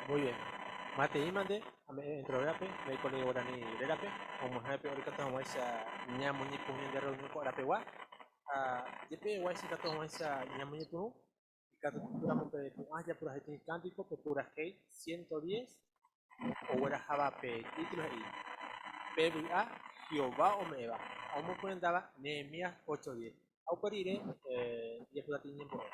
Muy bien. Mateĩmante ame'ẽ enterovévape, ndaikóni guarani rérape, omyahẽpe orekatu hag̃uáicha ñamoñepyrũ ñande reunión ko arapegua ha jepe guáicha ikatu hag̃uáicha ñamoñepyrũ, ikatúramo pe pu'ã japurahéi cántico pe purahéi 110 ogueraháva pe título he'i, Pe vy'a Jehová ome'ẽva, omopyendáva Nehemías 8:10. Ha upe rire jepy'apy ñembo'e.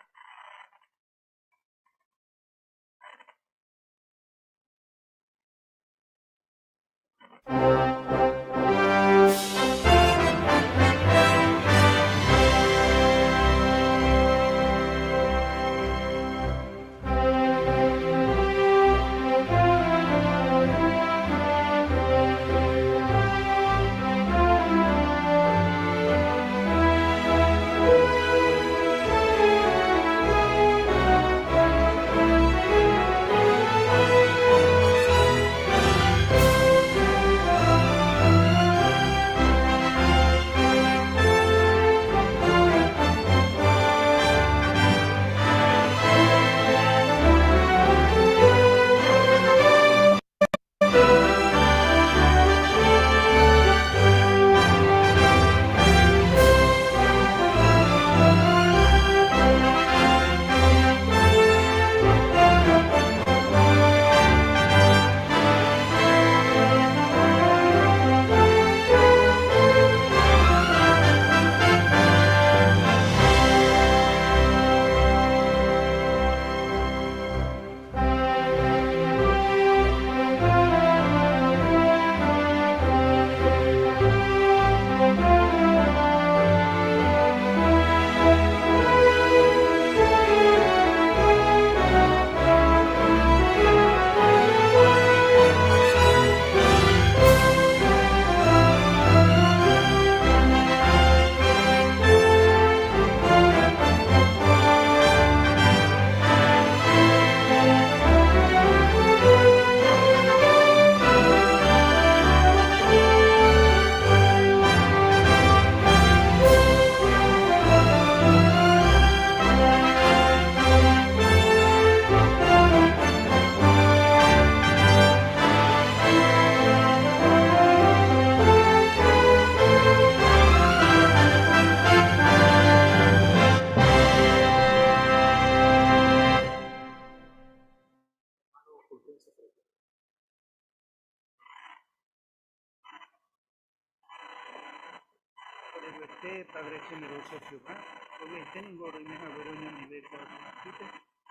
Padre generoso Jehová, rovy'aite ningo roime haguére oñondive ko atýpe,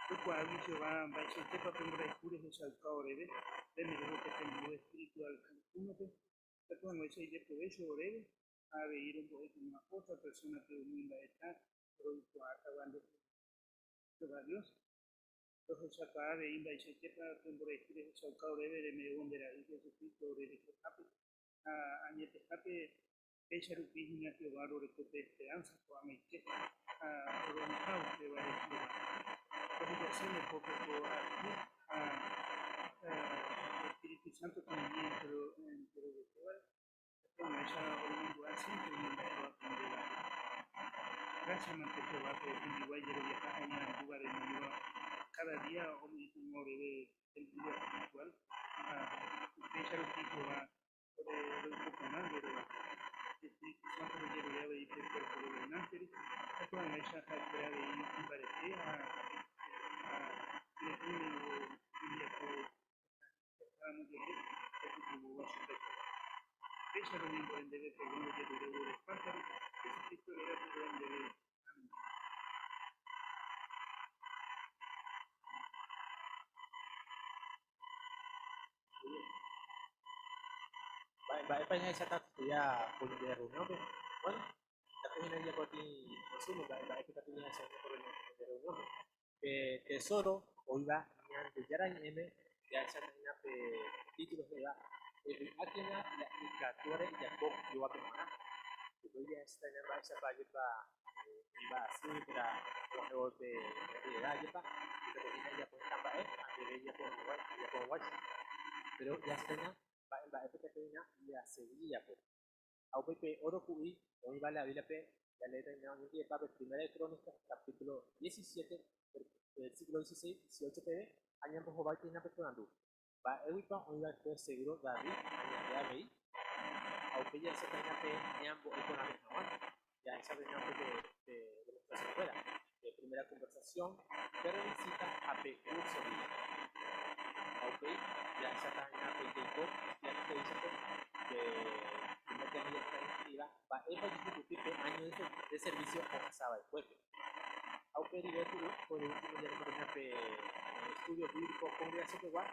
roikuaágui Jehová mba'eichaitépa pe mborayhu rehechauka oréve, reme'ẽvo pe tembi'u espiritual káda únope, ikatu hag̃uáicha ideprovécho oréve ha avei rombo'e hag̃ua ótra persónape umi mba'eta roikuaátava ndehegui. Jehová Dios, rohechakuaa avei mba'eichaitépa pe mborayhu rehechauka oréve reme'ẽvo nde Ra'y Jesucristo ore rekohápe ha añetehápe péicha rupi hína Jehová roreko pe esperánsa ko'ag̃aite ha rovy'a upévare Jehová. Rohejase nde pópe ko aty ha Espíritu Santo toñe'ẽ enterovetévare ikatu hag̃uáicha oremandu'a siémpre umi mba'e roaprendévare. Grásia mante Jehová pe tembiguái jeroviaha ha iñarandúva remoĩva káda día ome'ẽ hag̃ua oréve tembi'u espirituál ha upéicha rupi Jehová ore roiko porã nde rógape. Espíritu Santo rojerure avei pe Cuerpo Gobernante-re ikatu hag̃uáicha ha'ekuéra avei imbarete ha kyre'ỹme hembiapo hetáramo jepe oipytyvõva chupekuéra. Péicha roñembo'e ndéve perdón rojerurévo ore fáltare, Jesucristo rérape ro'e ndéve. Amén. Mba'épa jahecháta ya ko ñande reunión-pe? Bueno, ikatu hína jajapoti resumen mba'e mba'épa ikatu jahecha hína ko ñande reunión-pe. Pe tesoro oĩva Ñandejára Ñe'ẽme jahecháta hína pe título he'íva Evy'ákena la ikatúvare ejapo Jehovápe g̃uarã. Upéi jahecháta hína mba'éichapa ajépa oĩva asy térã og̃uahẽvo pe ñande edad ajépa ikatu hína ejapo heta mba'e ha ndeve ejapo hag̃uáicha. Péro jahecháta hína mba'e mba'épa ikatu hína jasegi jajapo. Ha upéi pe óro ku'i oĩva la Bíbliape jaleéta hína oñondivepa pe Primera de Crónicas capítulo 17, versículo 16, 18 peve ha ñambohováita hína pe porandu, Mba'éguipa oĩ va'ekue segúro David ha ñande avei? Ha upéi jahecháta hína pe ñambo'e porãve hag̃ua. Jahecháta hína upe pe demostrasionkuéra, pe primera konversasión, pe rrevisíta ha pe kúrso bíblico. Ha upéi jahecháta hína pe jaiko kristiáno he'íchape pe primer téma jahecháta hína he'íva mba'épa ojehupyty pe áño de servísio ohasa va'ekuépe. Ha upe rire por último jarekóta hína pe estúdio bíblico kongregasión-pegua,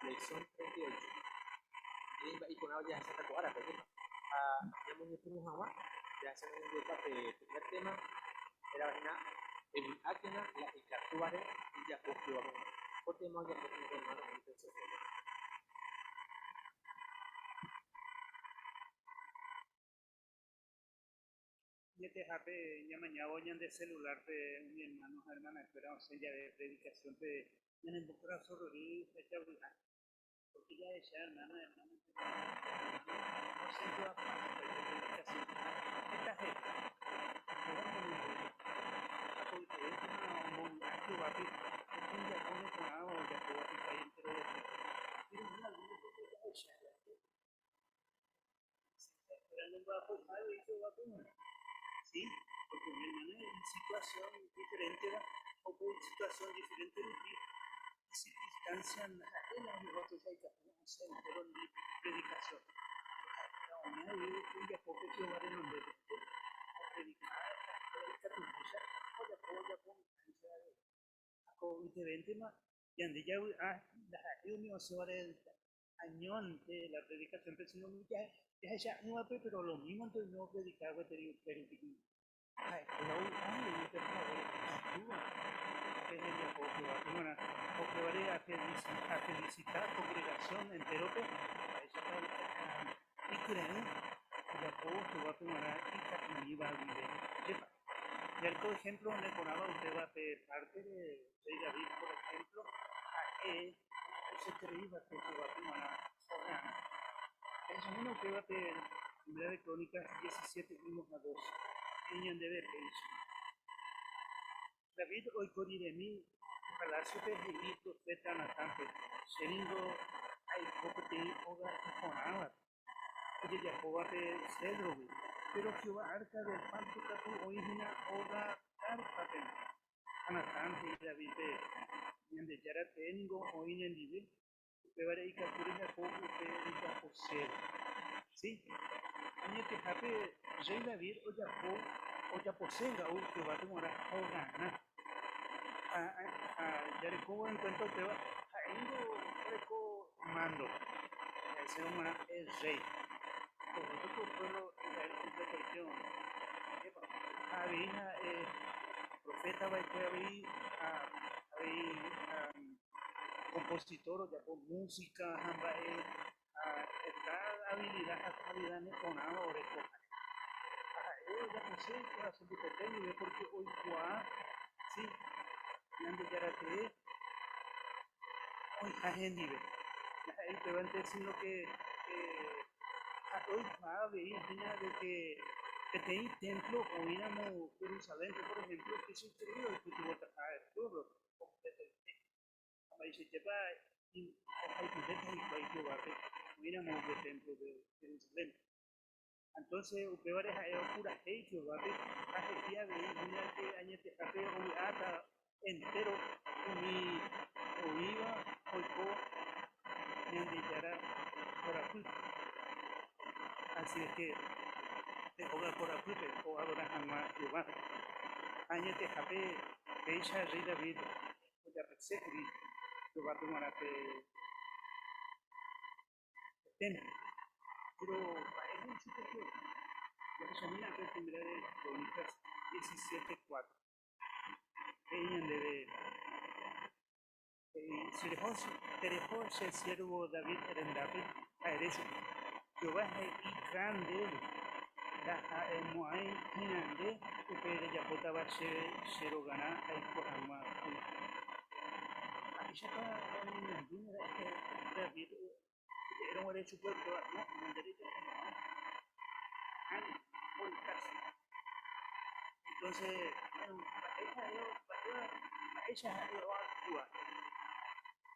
lección 38. Peteĩ mba'e iporãva jahecháta ko árape, ajépa? Ha ñamoñepyrũ hag̃ua jahecháta ñandejára pe primer téma hérava hína Evy'ákena la ikatúvare ijapo Jehovápe g̃uarã. Ko téma ojapo hína pe ermáno Milton Sofía. Añetehápe ñamañávo ñande celular-pe umi hermano ha hermana-kuéra osẽ jave predicación-pe ñanembokorasõ rory ha javy'a. Porque jahecha hermano ha hermana-pe osẽ joapa hikuái pe predicación-pe heta heta. Upéva ñanembo'e. Ha ko'ytevéntema ombovy'a Jehovápe pe tembiapo neporãva ojapóva hikuái enterovete. Péro oĩ algúnope jahecha jave Sí, porque mi hermana en situación diferente va, o por situación diferente rupi, y circunstancia ajenas nosotros hay que hacer entero en predicación. Ñande javy'a ndaha'éi umi osẽvare añónte la predicación pe sino umi jahecha'ỹvape pero lo mismo-nte oime opredika gueteri upe rupi. Ha'ekuéra ovy'a avei upe haguére ikatúva pe hembiapo Jehovápe g̃uarã. Upévare afelisita congregación entérope mba'éichapa ikyre'ỹ ojapóvo Jehovápe g̃uarã ikatumíva guive. Ajépa? Jareko ejemplo neporãva upéva pe parte de rey David, por ejemplo, ha'e ojaposeterei va'ekue Jehovápe g̃uarã hogarã. Jahechamína upéva pe Primera de Crónicas 17, 1 ha 2, he'i ñandéve péicha. David oiko riremi ipalásiope he'i proféta Natánpe, Che ningo aiko peteĩ óga iporãvape, ojejapóva pe cédrogui, péro Jehová árka del pákto katu oĩ hína óga kárpapente. Ha Natán he'i Davídpe, Ñandejára tee ningo oĩ nendive, upévare ikatu rejapo upe rejaposéva. Si, añetehápe rréi David ojapo Ojaposénga'u Jehovápe g̃uarã hogarã. Ha jarekóvo enkuénta upéva, ha'e ningo oreko mándo, ha'esérõ g̃uarã pe rréi. Ogueru ko puévlo Israel kompletoite oĩ. Ajépa? Ha avei ha'e proféta va'ekue avei ha avei kompositór ojapo músika ha mba'e Ha heta habilida ha kualida neporãva oreko ha'e. Ha ha'e ojapose ikorasõ mbytete guive pórke oikuaa si Ñandejára tee oĩha hendive. Ndaha'éi upévante síno ke ha'e oikuaa avei hína de ke peteĩ témplo oĩramo Jerusalénpe, por ehémplo, tuichaiterei oipytyvõtaha puévlope kompletoite. Ha mba'eichaitépa ohayhuvéta hikuái Jehovápe oĩramo upe témplope Jerusalénpe. Entónse upévare ha'e opurahéi Jehovápe ha he'i avei hína ke añetehápe ovy'áta entéro umi oĩva oiko Ñandejára korapýpe. Así es ke pe óga korapýpe oadora hag̃ua Jehovápe. Ha añetehápe péicha rréi David ojapose kuri Jehovápe g̃uarã pe témplo. Péro mba'e he'i chupe Jehová? Jahechamína pe Primera de Crónicas 17:4. He'i ñandéve, Tereho che siérvo David rendápe ha ere chupe, 'Jehová he'ika ndéve, Ndaha'emo'ãi hína nde upe rejapótava chéve che rogarã aiko hag̃ua kuri. Mba'éichapa oñeñandúne ra'e David oje'érõ guare chupe upéva? No, ñande rejapomo'ãi. Ani, por káso. Entonce, bueno, mba'e ha'e, mba'éicha ha'e oactua?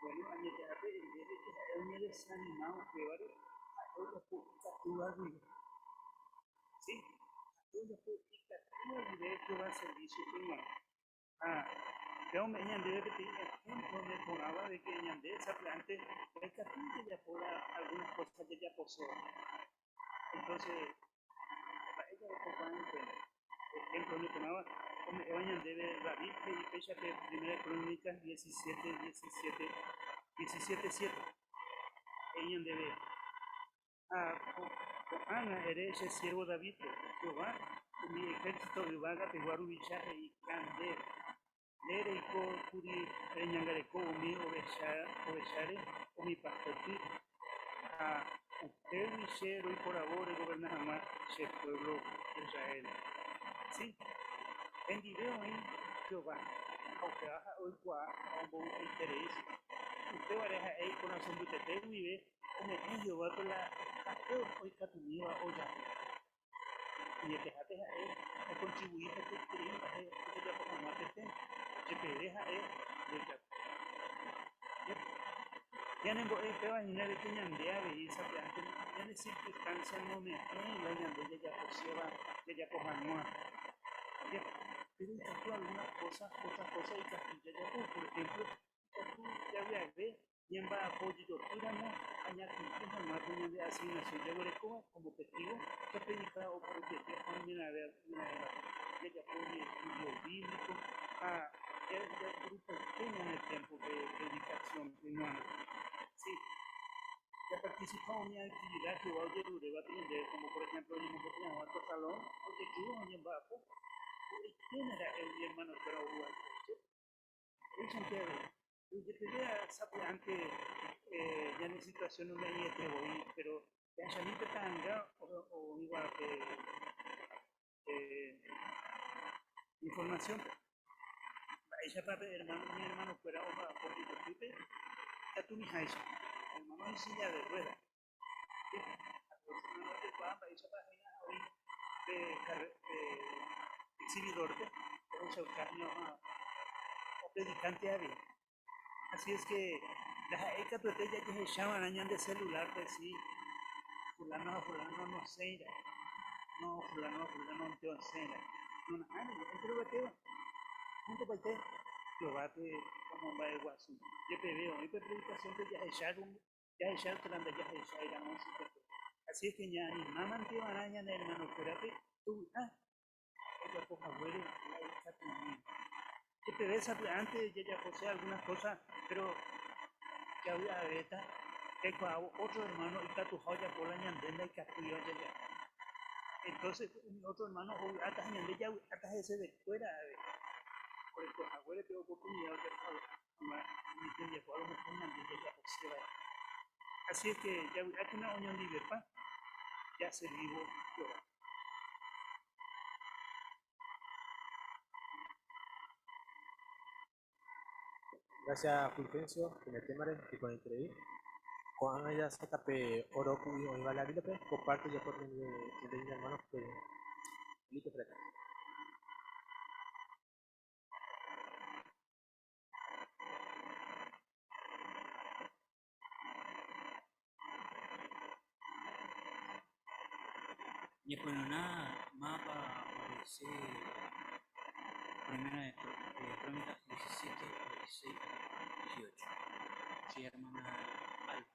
Bueno, añetehápe en vez de que ha'e oñedesanima upévare, ha'e ojapo ikatúva guive. Sí, ha'e ojapo ikatúva guive Jehová servísiope g̃uarã. Ha upéva ome'ẽ ñandéve peteĩ ehémplo neporãva de ke ñande sapy'ánte ndaikatúi jajapo la algúna kósa jajaposéva. Entónse, mba'e jarekokuaa enkuénta? Ehémplo neporãva ome'ẽva ñandéve David he'i péicha pe Primera Crónicas 17, 17, 17, 7. He'i ñandéve, Ha ko'ág̃a ere che siérvo Davídpe, 'Jehová, umi ehérsito yvága pegua ruvicha he'ika ndéve, Nde reiko kuri reñangareko umi ovecháre umi pastorty, ha upégui che roiporavo regoverna hag̃ua che puévlo Israel. Si, hendive oĩ Jehová, ha upéva ha'e oikuaa ha ombovy'aiterei chupe. Upévare ha'e ikorasõ mbytete guive ome'ẽ Jehovápe la ha'e oikatumíva ojapo. Añetehápe ha'e okontrivui hetaiterei mba'e ojejapo hag̃ua pe témplo, jepeve ha'e ndoijapói. Ñanembo'e upéva hína de ke ñande avei sapy'ánte ñane circunstancia nome'ẽi la ñande jajaposéva jajapo hag̃ua. Péro ikatu alguna kósa, ótra kósa ikatu jajapo. Por ehémplo, ikatu javy'ave Ñamba'apo jejopýramo ha ñakumpli hag̃ua pe ñande asignasión jaguerekóva kómo testígo, japredika oparupiete ha oimeraẽvape, jajapo umi estúdio bíblico ha jaguerupaite ñane tiémpo pe predikasiónpe g̃uarã. Si, japartisipa umi aktivida Jehová ojerurévape ñandéve, kómo por ehémplo oñemomboty hag̃ua ko Salón, ojejúva oñemba'apo, oikéne ra'e umi ermanokuéra ovy'aite. Péichante avei, jepeve sapy'ánte ñane situasión nome'ẽiete voi, péro jahechami pe ta'anga oĩva pe informasiónpe. Mba'éichapa pe ermáno, umi ermanokuéra omba'apo ijopýpe ikatumiháicha. Ermáno en silla de rueda. Oikuaa mba'éichapa hína oĩ pe exhibidor-pe ohechauka hína opredikánte avei. Así es que ndaha'éi katuete jajehecha va'erã ñande celular-pe si fulano ha fulano nosẽira'e, no fulano ha fulano nte osẽra'e. No nahániri, enterovetéva juntopaite Jehovápe omomba'eguasu. Jepeve oĩ pe predikasiónpe jahecha Jahecha térã ndajahecháiramo chupekuéra. Así es que ñaanimámante va'erã ñane ermanokuérape tovy'a. Ojapo haguére la ikatu'ỹva. Jepeve sapy'ánte jajapose algunas cosas, pero javy'avéta jaikuaávo otro hermano ikatuha ojapo la ñande ndaikatúiva jajapo. Entonces umi otro hermano ovy'áta ha ñande javy'áta hesevekuéra avei. Oreko haguére pe oportunidad ojapo hag̃ua umi tembiapo a lo mejor ñande jajaposéva'ekue. Así es que javy'ákena oñondivepa jaservívo Jehovápe. Gracias Fulgencio, en el tema de con el Ko'ág̃a jaháta pe oro ku'i oĩva la Biblia-pe, ko parte ojapo ñande hermano Felipe Freta. Ñepyrũrã mávapa oheche Primera de Crónicas 17, 16 al 18. Che hermana Alba.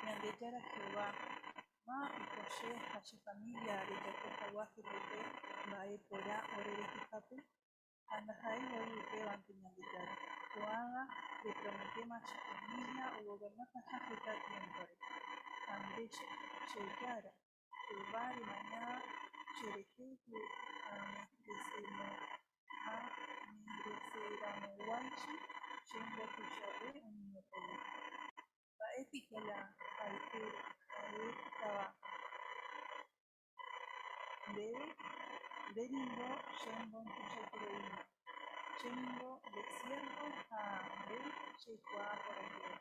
Ñandejára Jehová, máva piko che ha che família rejapo hag̃ua hetaite mba'e porã ore rehehápe? Ha ndaha'éi voi upévante Ñandejára, ko'ág̃a reprometéma che família ogovernataha heta tiémpore. Ha nde che Jára, Jehová remaña cherehe ku amereseramoguáicha chembotuichave umi ótrogui. Mba'e piko la ha'étava ndéve? Nde ningo chembotuichaitereíma. Che ningo nde siérvo ha nde cheikuaa porãiterei.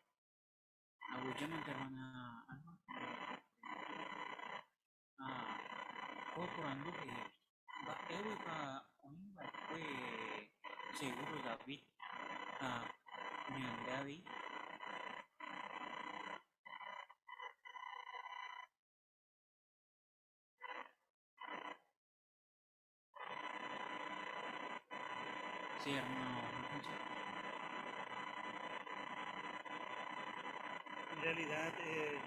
Aguyjémante hermana Alba. Ha ko porandu he'i, Mba'éguipa oĩva'ekue seguro David ha ñande avei? Sí, hermano Fulgencio. En realidad,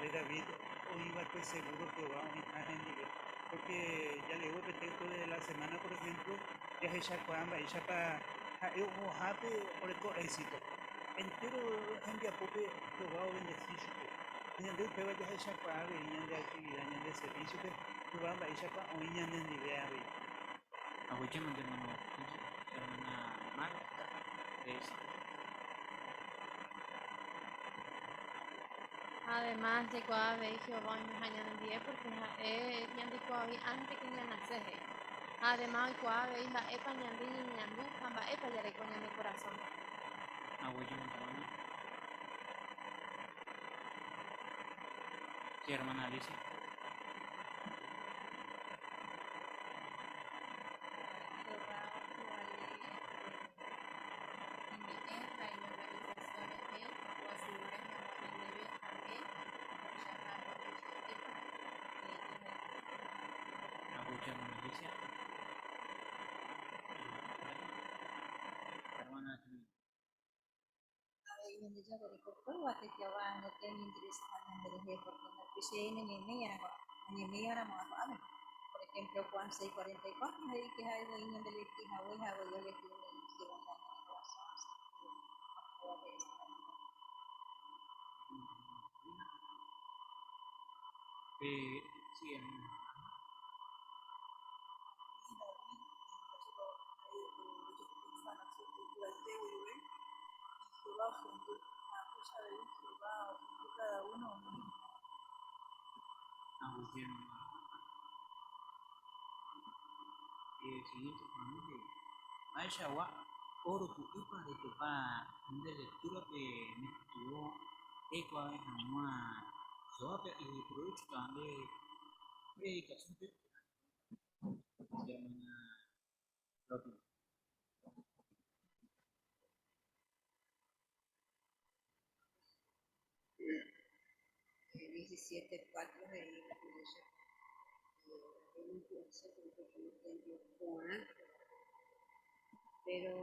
rey David oĩ va'ekue seguro Jehová oĩha hendive, porque jaleévo pe texto de la semana, por ejemplo, jahechakuaa mba'éichapa ha'e ohohápe oreko éxito. Entéro hembiapópe Jehová ovendesi chupe. Ha ñande upéva jahechakuaa avei ñande actividad, ñande servicio-pe, Jehová mba'éichapa oĩ ñanendive avei. Aguyjémante hermano Fulgencio, hermana Marta Teresa. Además, jaikuaa avei Jehová oimeha ñanendive porque ha'e ñandekuaave antes que ñanase he'i. Además, oikuaa avei mba'épa ñande ñañandu ha mba'épa jareko ñane korasõme. Aguyjémante hermana. Sí, hermana Alicia. Jehová ojevale iñe'ẽ ha iñorganisasión rehe oasegura hag̃ua ñandéve ha'e ohechaha mba'eichaitépa jahayhu. Aguyje hermana Alicia. Hermana Julia. Avei Ñandejára orekopýva que Jehová añoite oñeinteresaha ñanderehe porque ndaupeichai nañaiméiramo ko'ápe. Por ejemplo, Juan 6:44 he'i que ha'e voi ñandeelegi hague ha voi oelegi umi según la ñane korasõ, así que upéva esa. Sí, hermana. Y David, guive y Jehová ohendu, ha upéicha avei Jehová ohendu cada uno umi ñemo'ã. Aguyje hermana. Siguiente porandu he'i, Mba'eichagua oro ku'ípa retopa nde lectura-pe nepytyvõ reikuaave hag̃ua Jehovápe ideprovéchotava nde predikasiónpe? Sí, hermana López. 17:4 he'i upéicha omopu'ãse peteĩ templo porã, pero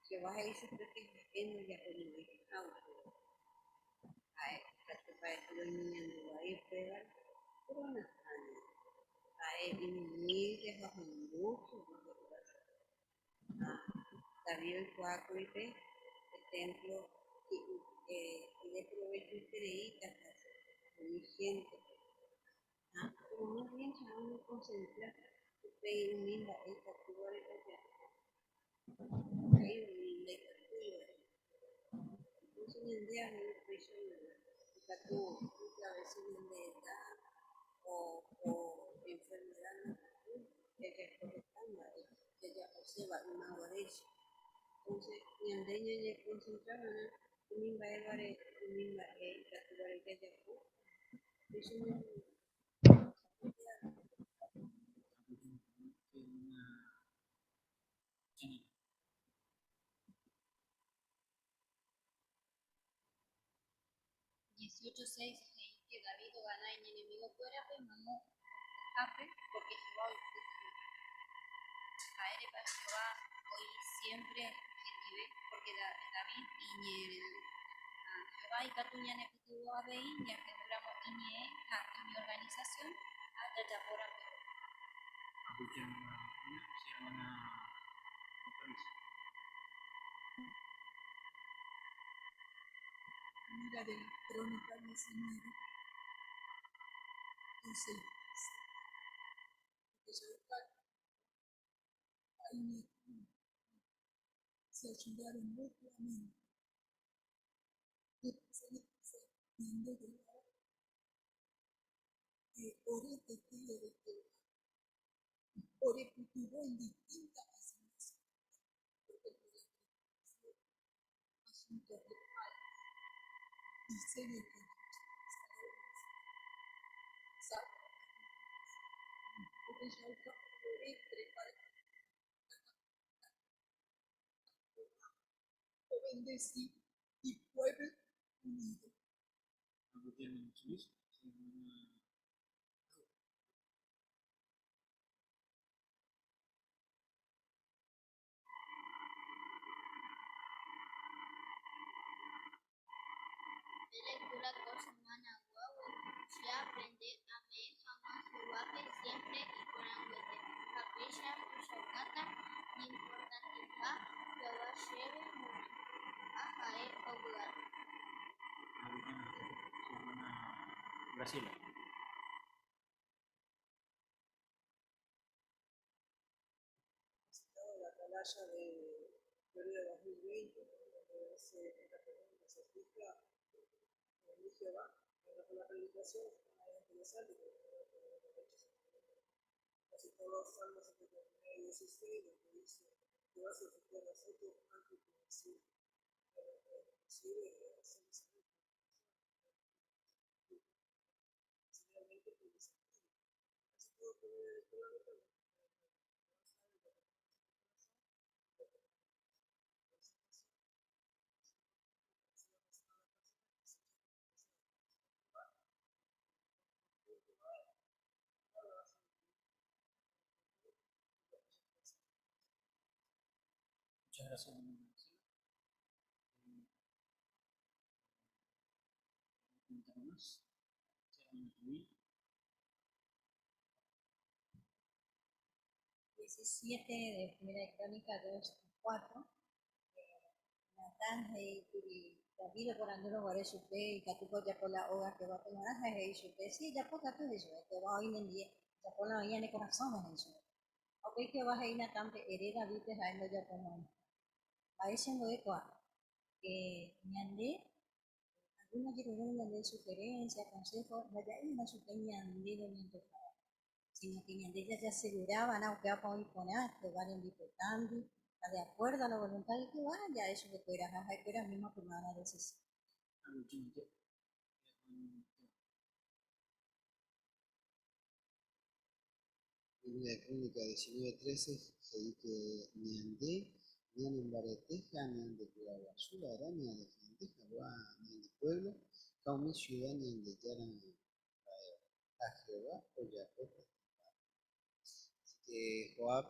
Jehová he'i chupe que ha'e ndojapomo'ãiha upéva. Ha'e ikatu ha'e roñeñandu vai upévare, péro nahániri. Ha'e iñumílde ha ohendu Jehová he'íva chupe. Ha David oikuaákuri pe témplo ideprovechoitereítaha umi héntepe. Ha péro más bien ha'e oñekonsentra upéi umi mba'e ikatúvare ojapo, ndaha'éi umi ndaikatúivare. Entonces ñande avei upéicha va'erã, ikatu muchas veces ñande edad o enfermedad ndaikatúi jajapo heta mba'e jajaposéva yma guaréicha. Entonces ñande ñañekonsentra va'erã umi mba'évare, umi mba'e ikatúvare jajapo, upéicha ñande Janina. 18:6 he'i que David ogana iñenemigokuérape mamo ohohápe porque Jehová oipytyvõ. Mba'érepa Jehová oĩ siémpre hendive? Pórke David iñe'ẽrendu. Ha Jehová ikatu ñanepytyvõ avei ñahendúramo Iñe'ẽ ha iñorganisasión ha jajapóramo ivolunta. Aguyje hermana Ana, che hermana Luisa. Primera de Crónica 19, 12 y 13. Ohechauka ha se ayudaron mutuamente. Ore testigo de Jehová. Ore cultivó en distintas asignaciones, porque asuntos legales, diseño y construcción de salones, ohechauka ore o bendecir y pueblo unido. Aguyje hermana Luis, che hermana Pe lectura ko semanaguágui che aaprende ame'ẽ hag̃ua Jehovápe siémpre iporãnguete, ha péicha ahechaukáta iñimportanteha Jehová chéve g̃uarã ha ha'e ovy'áta. Aguyje che hermana Graciela. Citado la atalaya de Florida 2020, ¿no? Donde hace esta pregunta, se fija en Jehová. Bueno, con la predicación es interesante, porque casi todos Salmos 79 y 16, donde dice Jehová se fijó en nosotros antes que naciera. Inclusive, hacemos finalmente tiene sentido. Casi todo primera de Crónica, Muchas gracias, hermana Graciela. ¿Algún comentario más? Sí, hermana Camila. 17 de Primera de Crónica 2 y 4. Natán he'íkuri David oporandúrõ guare chupe ikatúpa ojapo la óga Jehovápe g̃uarã ha he'i chupe, Si, ejapo katu, he'i chupe, Jehová oĩ nendive, ejapo la oĩva ne korasõme, he'i chupe. Ha upéi Jehová he'i Natánpe, Ere Davídpe ha'e ndojapomo'ãiha. Mba'e chembo'ekuaa? Que ñande, alguno ojerure ñande sugerencia, consejo, ndaja'éima chupe ñande roñantojáva, sino que ñande jajasegurava'erã upéva oĩ porã Jehová rembipotándi, ha de acuerdo a la voluntad de Jehová, ja'e chupekuéra ha ha'ekuéra mismo tomar la decisión. Aguyje hermano Esteban. Primera de Crónica 19:13 he'i que ñande ñanembarete ha ñandepy'aguasu va'erã ñadefende hag̃ua ñande pueblo ha umi ciudad Ñandejára mba'éva ha Jehová ojapóta mba'e. Así que Joab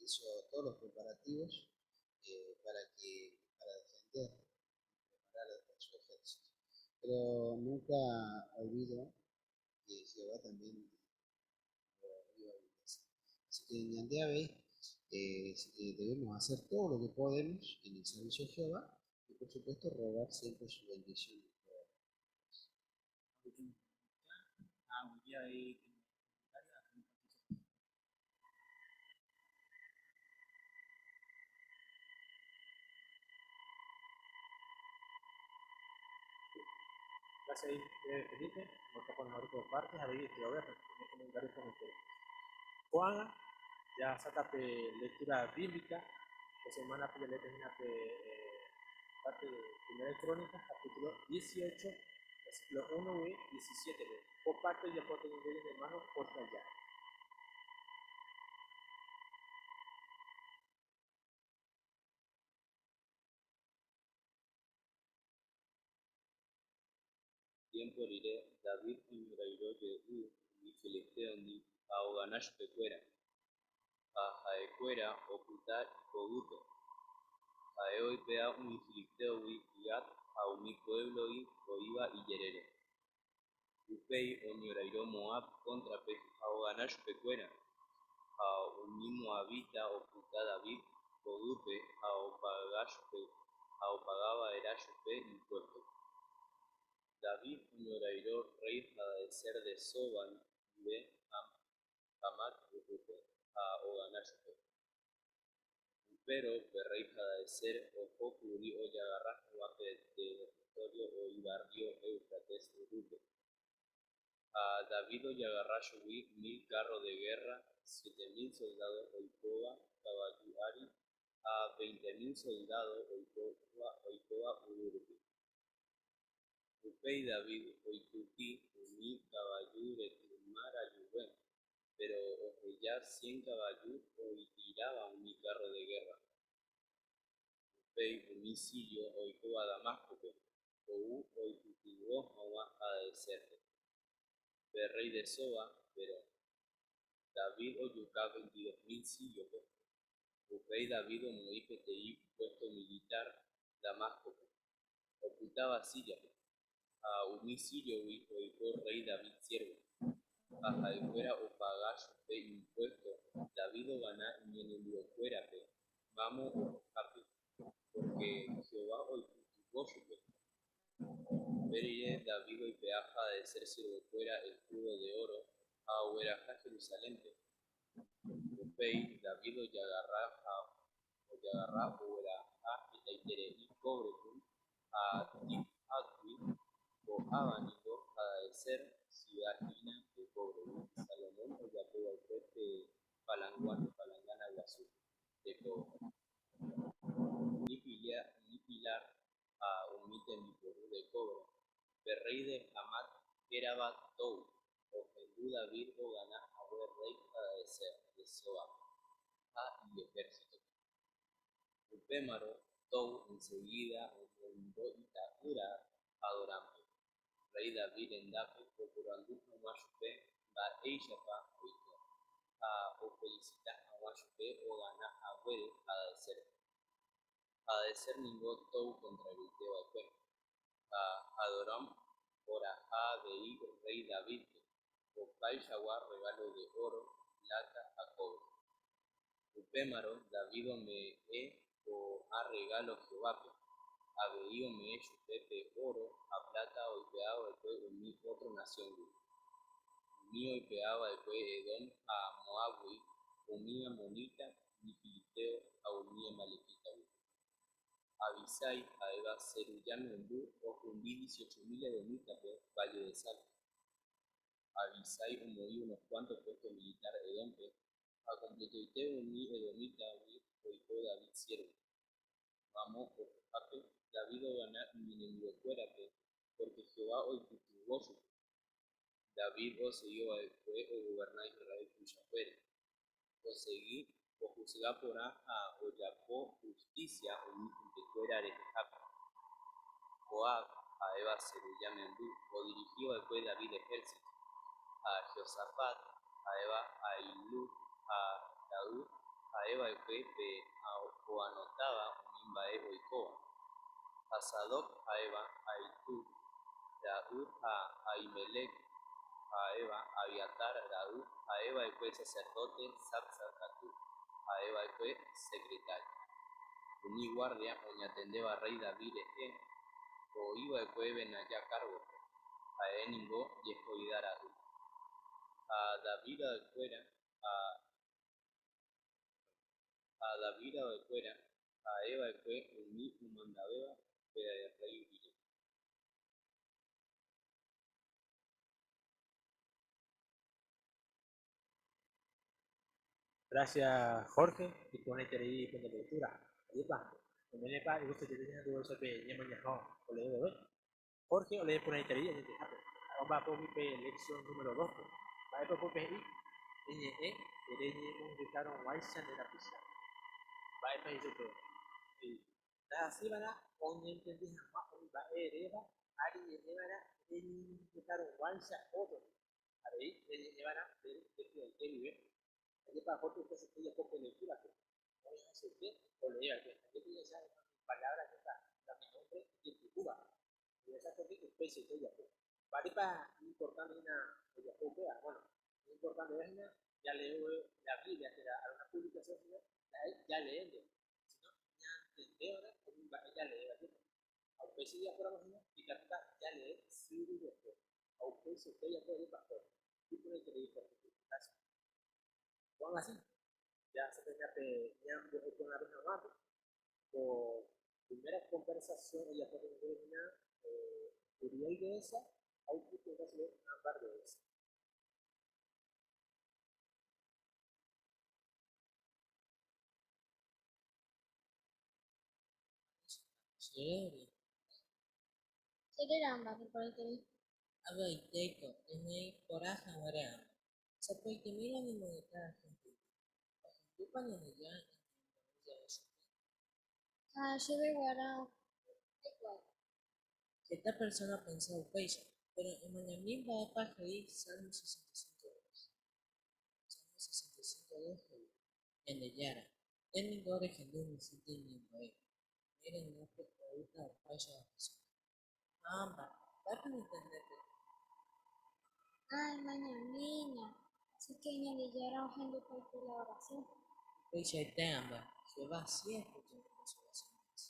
hizo todos los preparativos para defender y preparar a su ejército. Pero nunca olvido que Jehová también lo iba a bendecir. Así que en ñande avei debemos hacer todo lo que podemos en el servicio de Jehová y por supuesto rogar siempre su bendición. Gracias, Felipe. Por por partes, a ver, te voy a comentarios con ustedes. Juan, ya saca lectura bíblica, la semana que le termina parte de Primera Crónicas, capítulo 18, versículo 1 y 17. Por parte ya puedo tener hermano por allá. Tiempo rire David oñorairõ jey umi filistéondi ha ogana chupekuéra, ha ha'ekuéra opyta ipoguýpe. Ha'e oipe'a umi filistéogui Gat ha umi pueblo'i oĩva ijerére. Upéi oñorairõ Moab kóntrape ha ogana chupekuéra, ha umi moabita opyta David poguýpe ha opagava'erã chupe impuesto. David oñorairõ rey Hadadezer de Soba ndive Hamat ypýpe ha ogana chupe. Upérõ pe rey Hadadezer ohókuri ojagarra hag̃ua pe territorio oĩva río Éufrates ypýpe. Ha David ojagarra chugui 1000 carro de guerra, 7000 soldado oikóva kavaju ári ha 20 000 soldado oikóva yvýrupi. Upéi David oikytĩ umi kavaju retyma rajygue, péro oheja cien kavaju oitiráva umi carro de guerra. Upéi umi sirio oikóva Damáscope ou oipytyvõ hag̃ua Hadadezérpe, pe rey de Soba, péro David ojuka 22 000 síriope. Upéi David omoĩ peteĩ puesto militar Damáscope, opytáva Síriape, ha umi síriogui oiko rey David siervo, ha ha'ekuéra opaga chupe impuesto. David ogana iñenemigokuérape mamo ohohápe, pórke Jehová oipytyvõ chupe. Upe rire David oipe'a Hadadezer siervokuéra escudo de oro ha ogueraha Jerusalénpe. Upéi David ojagarra ogueraha hetaiterei kóvrekuri ha Tibhátgui, ko'ãva ningo Hadadezer siuda hína pe kóvregui Salomón ojapova'ekue pe Palangána Guasu, de kóvre. Umi pilár ha umi tembiporu de kóvre. Pe rey de Hamat hérava Tou ohendu David ogana hague rey Hadadezer de Sóbape ha ijehérsitope. Upémarõ Tou ensegída omondo ita'ýra Hadorámpe, rey David rendápe oporandu hag̃ua chupe mba'éichapa oiko ha ofelisita hag̃ua chupe ogana haguére Hadadezérpe. Hadadezer ningo Tou kontrarioiteva'ekue, ha Hadoram oraha avei rey Davídpe opaichagua regalo de oro, pláta ha cobre. Upémarõ David ome'ẽ ko'ã regalo Jehovápe, avei ome'ẽ chupe pe oro ha pláta oipe'ava'ekue umi ótro nasióngui, umi oipe'ava'ekue Edom ha Moábgui, umi ammonita, umi filisteo ha umi amalequítagui. Abisai ha'éva Zeruyá memby ohundi 18 000 edomítape Valle de Sálpe. Abisai omoĩ unos cuánto puesto militar Edómpe ha kompletoite umi edomítagui oiko David siervo. Mamo ohohápe, David ogana iñenemigokuérape pórke Jehová oipytyvõ chupe. David osegi va'ekue ogoverna Israel tuichakuére. Osegi ohusga porã ha ojapo hustísia umi hentekuéra rehehápe. Joab, ha'éva Zeruyá memby, odirihi va'ekue David ehérsito, ha Jehosafat, ha'éva Ahilud ha ra'y, ha'e va'ekue pe oanotáva umi mba'e oikóva. Ha Sadoc ha'éva Ahitub. ra'y ha Ahimelec ha'éva Abiatar ra'y ha'eva'ekue saserdóte, Savsa katu ha'eva'ekue sekretário. Umi guárdia oñatendéva rréi David rehe oĩva'ekue Benaya kárgope, ha'éningo Jehoiadá ra'y. Ha David ra'ykuéra ha Ha David ra'ykuéra ha'eva'ekue umi omandavéva pe rréi rire. Gracias, Jorge, y con este de lectura. Ajépa, oiménepa igustoite ñahendu pe ñemañaha olee vove. Jorge olee porãiterei añetehápe, ha'e omba'apógui pe lección número dos-pe. Mba'épa upépe he'i? Eñe'ẽ reñemongetarõguáicha nde rapicha. Mba'épa he'ise upéva? He'i, Ndahasýiva'erã oñentende hag̃ua umi mba'e eréva ha reñe'ẽva'erã reñemongetarõguáicha ótro-ndi. Avei reñe'ẽva'erã nde py'aite guive. Ajépa Jorge upe chupe ojapo pe lectura-pe? Oĩ hasyete oleeva'ekue. Ajépa jahecha umi palabra ajépa la mi nombre ijetu'úva. Jahecha Jorge upeichaite ojapo. Mba'épa iñimportánte hína ojapo upéva? Bueno, iñimportanteve hína jaleévo la Biblia térã alguna publicación hína ndaha'éi jaleénte, sino ñantendéva'erã umi mba'e jaleéva jepe. Ha upéicha jajapóramo hína ikatúta jalee syry rehe. Ha upeichaite ojapo ajépa Jorge. Iporãiterei Jorge. Gracias. Ko'ág̃a si, jahasapehína pe ñambo'e porãve hag̃uápe, ko primera conversación ojapo ñandéve hína Uriel Dehesa ha oipytyvõta chupe Ámbar Dehesa. Chévere. Che réra Ámbar, iporãiterei. Avaitéiko, reñe'ẽ porã haguére Ámbar. Sapy'aitemíre oñemongeta Argentina. Ohendúpa Ñandejára ñañembo'e jave chupe? Ha chéve g̃uarã aikuaa. Heta persóna opensa upéicha, péro emañami mba'épa he'i Salmo 65.2. Salmo 65.2 he'i, Ñandejára, nde ningo rehendu umi hénte ñembo'e, ne rendápe oúta opaichagua persóna. Ha Ámbar, mba'épa rentende pe téxtogui? Ha emañamína, así que Ñandejára ohendupaite la oración. Upeichaite Ámbar, Jehová si escucha las oraciones.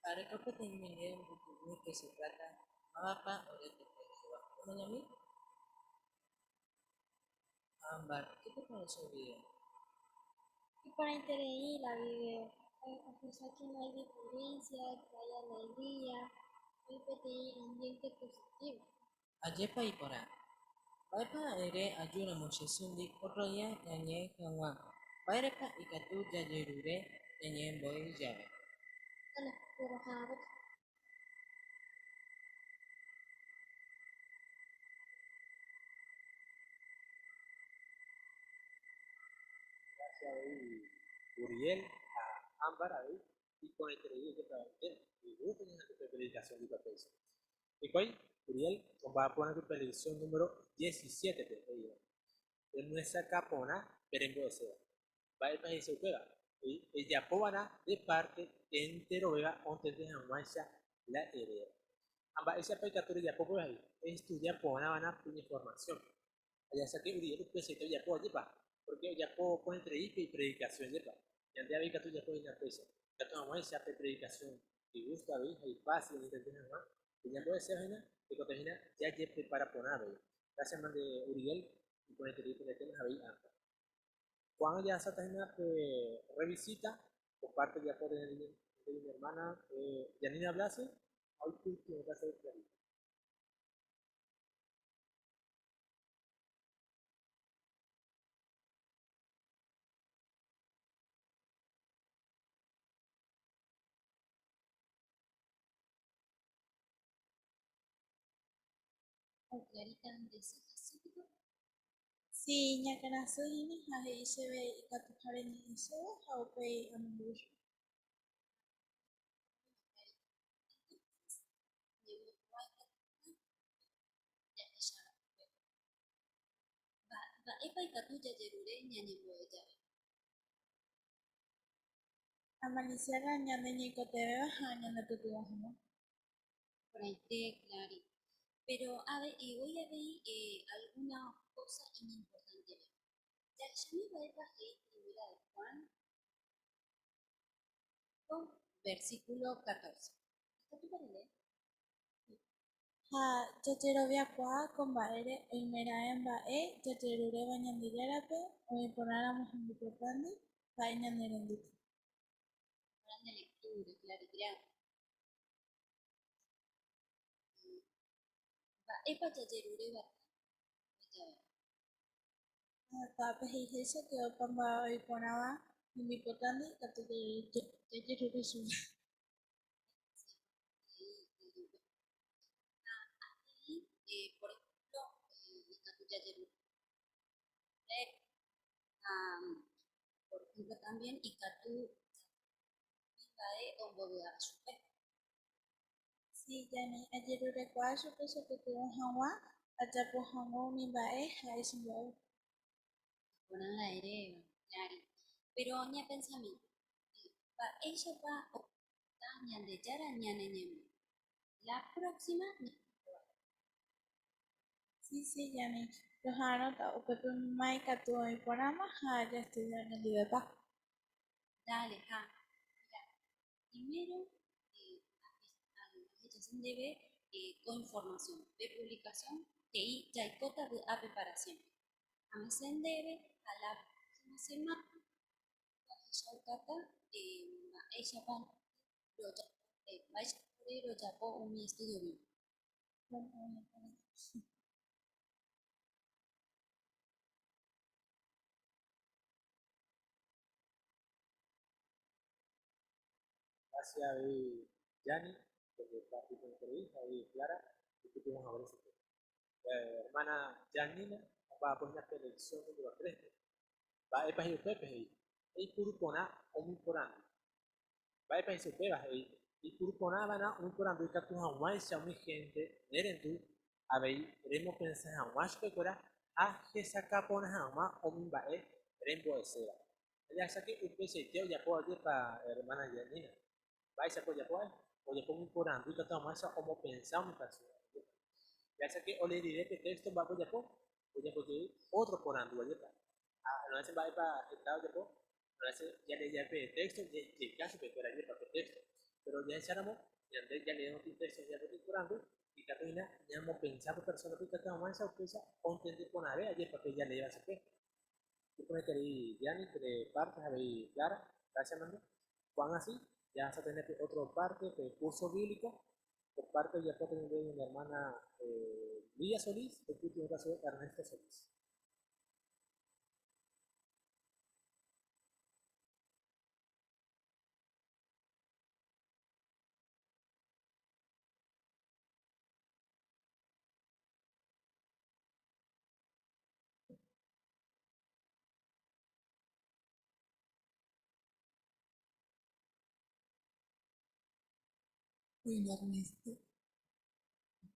Ha areko peteĩ video mbykymi que se trata Mávapa ore tete Jehová. Emañami. Ha Ámbar, qué te pareció el video? Iporãiterei la video. Ohecha que no hay diferencia, que hay alegría, oĩ peteĩ ambiente positivo. Ajépa iporã. Mba'épa ere ajúramo che sýndi ótro día ñañe'ẽ hag̃ua mba'érepa ikatu jajerure ñañembo'e jave. Dale, roha'arõta. Gracias avei Uriel ha Ámbar avei iporãiterei ojepravaite igusto ñahendu pe predikación guipa péicha. Hikuái Uriel omba'apórã pe lección número 17-pe he'íva, Emyesakã porã pe rembo'eséva. Mba'épa he'ise upéva? He'i, Ejapova'erã nde párte enterovéva ontende hag̃uáicha la eréva. Ha mba'éichapa ikatu rejapo upéva? He'i, Estudia porã va'erã pe informasión. Ha jahecháke Uriel upeichaite ojapo ajépa, pórke ojapo porãiterei pe ipredikasión ajépa. Ñande avei ikatu jajapo hína upéicha, ikatu hag̃uáicha pe predikasión igústo avei ha ifásil oñentende hag̃ua pe ñambo'eséva hína, tekotevẽ hína jajeprepara porã avei. Grásias mante Uriel, iporãiterei pende téma ha avei Ángel. Ko'ág̃a jahasáta hína pe rrevisíta ko párte ojapo ñande ermána Janina Blase ha oipytyvõta chéve Clarita. Oh, Clarita, nde sy hasy piko? Si, iñakãrasy hína ha he'i chéve ikatuha reñe'ẽ chéve ha upéi amombe'u chupe. Entonces, ñembohovái katuha jahecharõ upéva. Mba'épa ikatu jajerure ñañembo'e jave? Amalisia la ñande ñaikotevẽva ha ñanepytyvõ hag̃ua. Iporãite, Clari. Pero a ver, voy a ver alguna cosa importante. Jahechami mba'épa he'i Primera de Juan, versículo 14. Ikatúpa relee? Ha jajeroviakuaa ko mba'ére oimeraẽ mba'e jajeruréva Ñandejárape oĩ porãramo hembipotándi, ha'e ñanerendúta. Grande lectura, claridad. Mba'épa jajeruréva jave? Ko'ápe he'iháicha ke opa mba'e oĩ porãva hembipotándi ikatu jajerure chupe. Ha avei, por ejemplo, ikatu jajerure ha, por ejemplo, también ikatu mba'e ombovy'a chupe. Sí, Yani, ajerurekuaa chupe chepytyvõ hag̃ua ajapo hag̃ua umi mba'e ha'e chembo'éva. Iporã la eréva, Clari. Péro ñapensami, mba'éichapa okontesta Ñandejára ñane ñembo'e? La próxima ñanembo'e. Sí, sí, Yani, roha'arõta upépe ma ikatu oĩ porãma ha jaestudia oñondivepa. Dale, ha. Mira, primero, ahechase ndéve ko información pe publicación he'i Jaikóta vy'ápe para siempre. Amesẽ ndéve ha la próxima semana rohechaukáta mba'éichapa mba'éichapa ore rojapo umi estudio bíblico. Bueno, bueno, bueno. Gracias, avei Yani, oñepartipõiterei, avei Clara, oipytyvõ haguére chupe. Hermana Janina omba'apo hína pe lección número 3-pe. Mba'épa he'i upépe? He'i, Eipuru porã umi porandu. Mba'épa he'ise upéva? He'i, Eipuru porã va'erã umi porandu ikatu hag̃uáicha umi hénte nerendu avei remopensa hag̃ua chupekuéra ha hesakã porã hag̃ua umi mba'e rembo'eséva. Jahecháke upeichaite ojapo ajépa hermana Janina. Mba'éichapa ojapo ha'e? Ojapo umi porandu ikatu hag̃uáicha omopensa umi persónape. Ajépa. Jahecháke olee rire pe téxto mba'épa ojapo, ojapo jey ótro porandu. Ajépa. Ha noĩse mba'épa heta ojapo, noĩse jalee jave pe téxto jeka chupekuéra ajépa pe téxto. Péro jahecháramo ñande jaleérõ peteĩ téxto jajapo peteĩ porandu, ikatu hína ñamopensa pe persónape ikatu hag̃uáicha upéicha ontende porãve ajépa pe jaleéva chupe. Iporãiterei Yani, pe parte avei Clara, gracias mando. Ko'ág̃a si, jahasa tener pe otro parte, pe curso bíblico, por parte ojapo ñande ñane hermana Lidia Solís, oipytyvõta chupe Ernesto Solís. Bueno, Ernesto,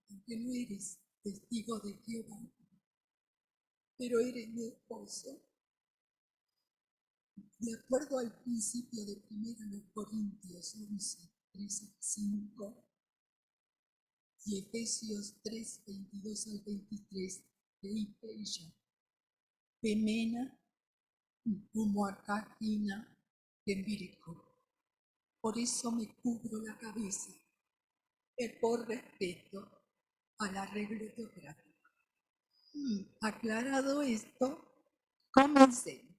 aunque no eres testigo de Jehová, pero eres mi esposo, de acuerdo al principio de 1 Corintios 11, 3 al 5 y Efesios 3, 22 al 23, he'i péicha, Pe ména omoakã hína hembireko. Por eso me cubro la cabeza, por respeto al arreglo teocrático. Aclarado esto, comencemos.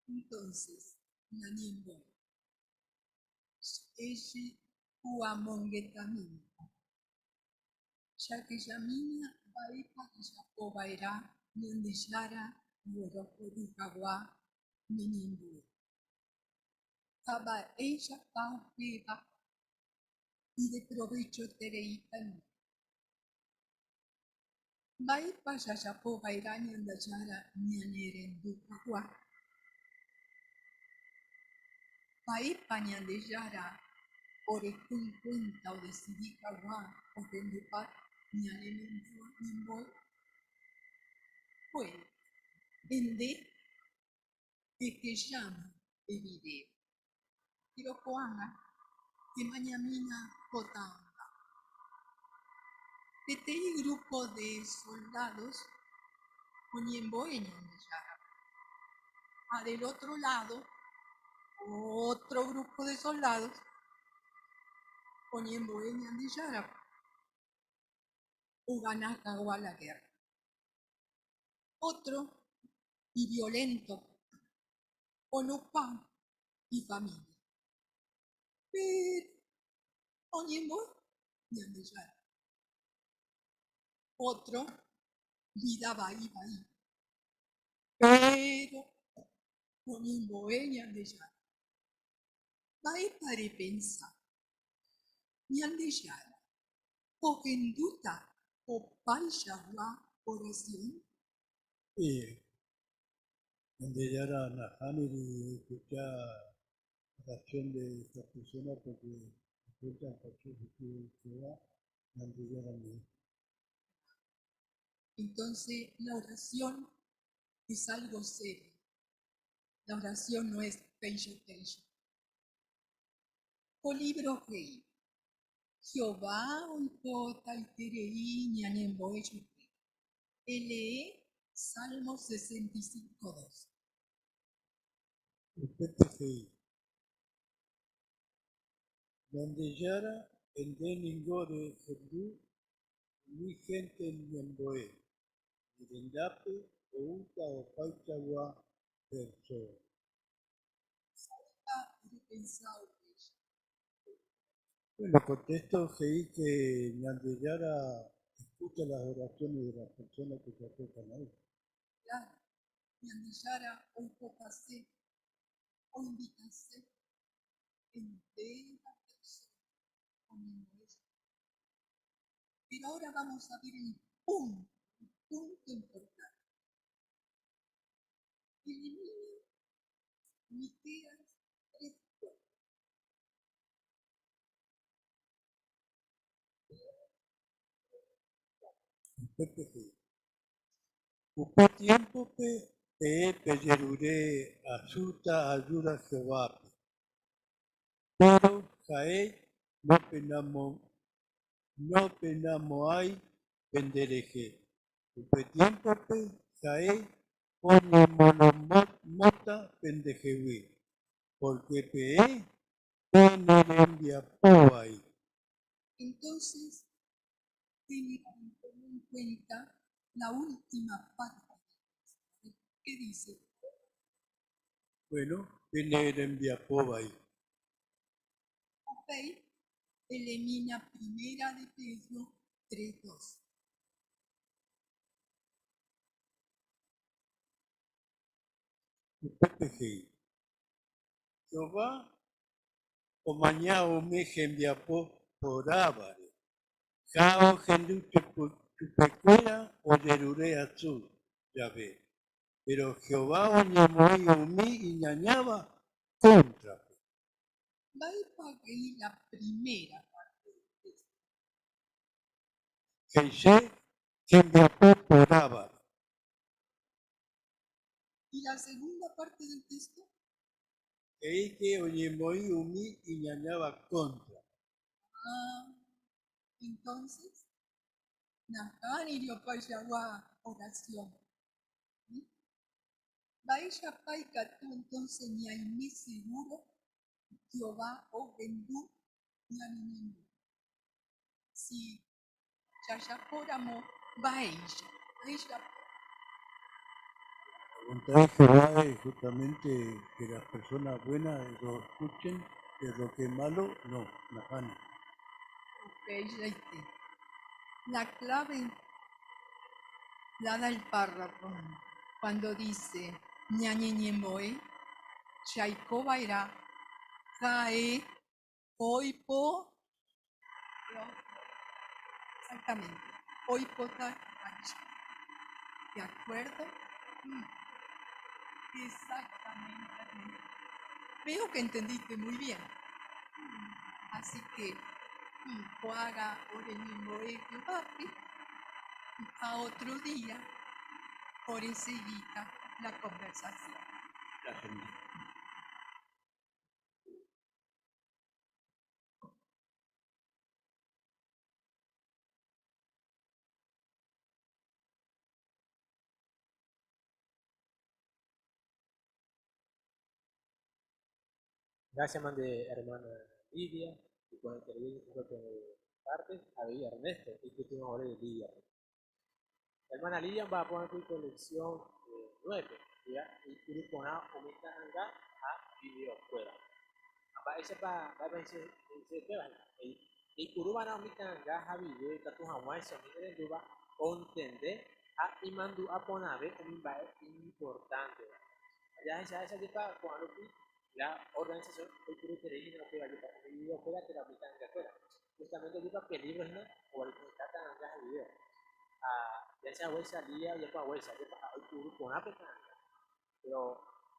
Entonces, ñañembo'e. Ejepy'amongetamína. Jahechamína mba'épa jajapova'erã Ñandejára oguerohory hag̃ua ne ñembo'e. Ha mba'éichapa upéva ideprovechoitereíta ndéve. Mba'épa jajapova'erã Ñandejára ñanerendu hag̃ua? Mba'épa Ñandejára oreko enkuénta odesidi hag̃ua ohendupa ñane ñembo'e? Bueno, nde ehecháma pe vidéo. Péro ko'ág̃a emañamína ko ta'anga. Peteĩ grupo de soldados oñembo'e Ñandejárape, ha del otro lado otro grupo de soldados oñembo'e Ñandejárape ogana hag̃ua la guerra. Otro iviolento onopa ifamilia. Péro oñembo'e Ñandejárape. Otro vida vai vai. Péro oñembo'e Ñandejárape. Mba'épa repensa? Ñandejára ohendúta opaichagua orasión? Ñandejára nahániri oescucha oración de esa persona porque encuentran cualquier testigo de Jehová, Ñandejára ñe'ẽ. Entonces, la oración es algo serio. La oración no es péicha péicha. Ko lívro he'i, Jehová oipotaiterei ñañembo'e chupe. Elee Salmo 65, 2. Upépe he'i, Ñandejára nde ningo rehendu umi hénte ñembo'e, ne rendápe oúta opaichagua persóna. Mba'épa repensa upéicha? Bueno, contesto he'i que Ñandejára escucha las oraciones de las personas que se acercan a él. Claro, Ñandejára oipotase, oinvitase entera persona oñembo'e chupe. Pero ahora vamos a ver el punto importante. Elimina Miqueas 3:4. Upépe he'i, Upe tiémpope peẽ pejerure asýta ajúda Jehovápe, péro ha'e nopenamo'ãi penderehe. Upe tiémpope ha'e oñemonomóta pendehegui, pórke peẽ penerembiapo vai. Entonces, tengan en cuenta la última parte del texto. ¿Qué dice? Bueno, penerembiapo vai. Upéi, elimina Primera de Pedro 3.2. Upépe he'i, Jehová omaña umi hembiapo porãvare ha ohendu chupekuéra ojerure asy jave. Péro Jehová oñemoĩ umi iñañáva kóntrape. Mba'épa he'i la primera parte del texto? He'ise hembiapo porãvare. ¿Y la segunda parte del texto? He'i que oñemoĩ umi iñañáva kóntrape. Ah, entonces, nahániri opaichagua oración. Mba'éichapa ikatu entonces ñaime seguro Jehová ohendu ñane ñembo'e. Si jajapóramo mba'éicha, mba'éichapa. La voluntad de Jehová es justamente que las personas buenas lo escuchen, pero lo que es malo, no, nahániri. Upeichaite. La clave la da el párrafo cuando dice ñañeñembo'e, jaiko va'erã, ha'e oipo, exactamente, oipotaháicha. ¿De acuerdo? Exactamente. Veo que entendiste muy bien. Así que, ko'ág̃a ore Jehovápe, a otro día, oreseguíta la conversación. La gente. Gracias, mande hermana Lidia, y con el que parte, a Ernesto, y que tiene ahora de Lidia. Hermana Lidia va a poner tu colección 9, ya, y curupona omita anga a video fuera. Amba esa pa va a se se prueba. Y curubana omita anga a video y tatu hawa esa mire duba entender a imandu a ponabe un bae importante. Ya esa esa lleva con algo la organización hoy por hoy no que vaya para video fuera te la omita anga fuera. Justamente lleva peligros no o el que está tan anga a video. A ya sea huesa día ya pa huesa ya pa hoy curupona pe pero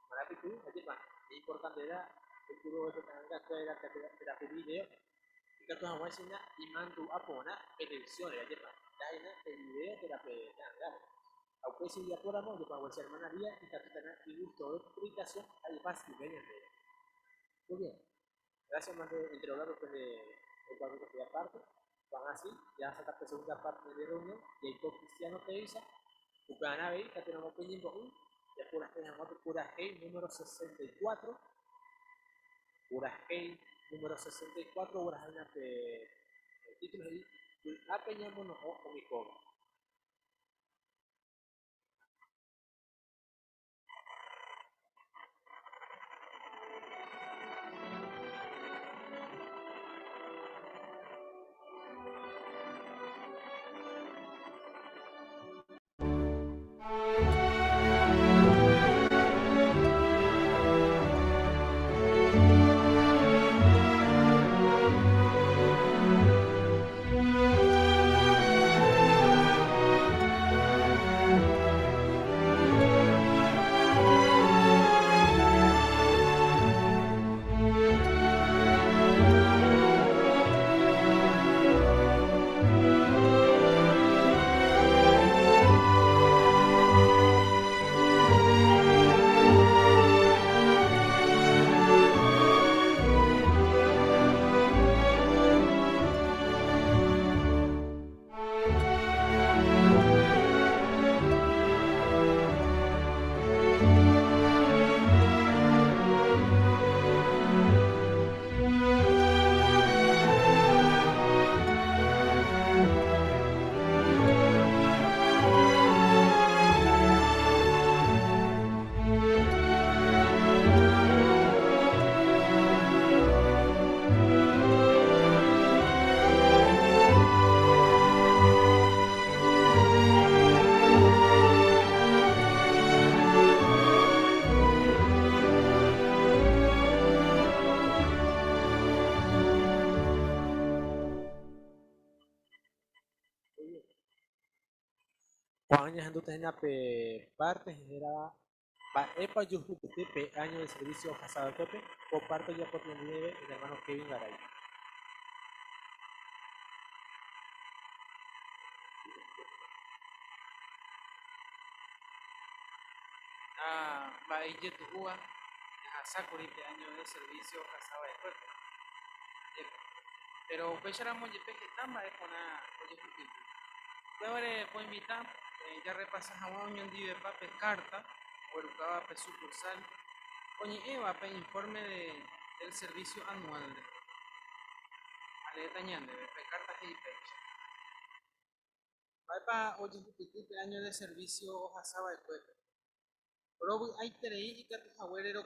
marapitu ajepa importante era el puro de tanga era era video y que tu hawa sina imandu apona televisión era jepa daina el video de la tanga aunque si ya por amor de pa huesa hermana día y capitana y gusto de publicación ahí vas y ven muy bien gracias más de entre hablar después de el cuadro que aparte van así ya hasta la segunda parte de reunión y el cristiano te dice Ucrania ve que tenemos que ya pura pura G número 64 pura G número 64 pura G de título ahí apeñámonos o mi coba. Años pe parte era pa epa pe año de servicio pasado tope por parte ya por el hermano Kevin Garay. Ah, va tuua sakuri pe año de servicio pasado de cuerpo. Pero pues era muy peje tamba de con oye Luego puedo invitar ya repasas a un de pape carta o pe sucursal oye eva pe informe de, del servicio anual de aleta ñande pe carta y pecha pa oye pe año de servicio hoja de cuerpo Pero hay terei y katu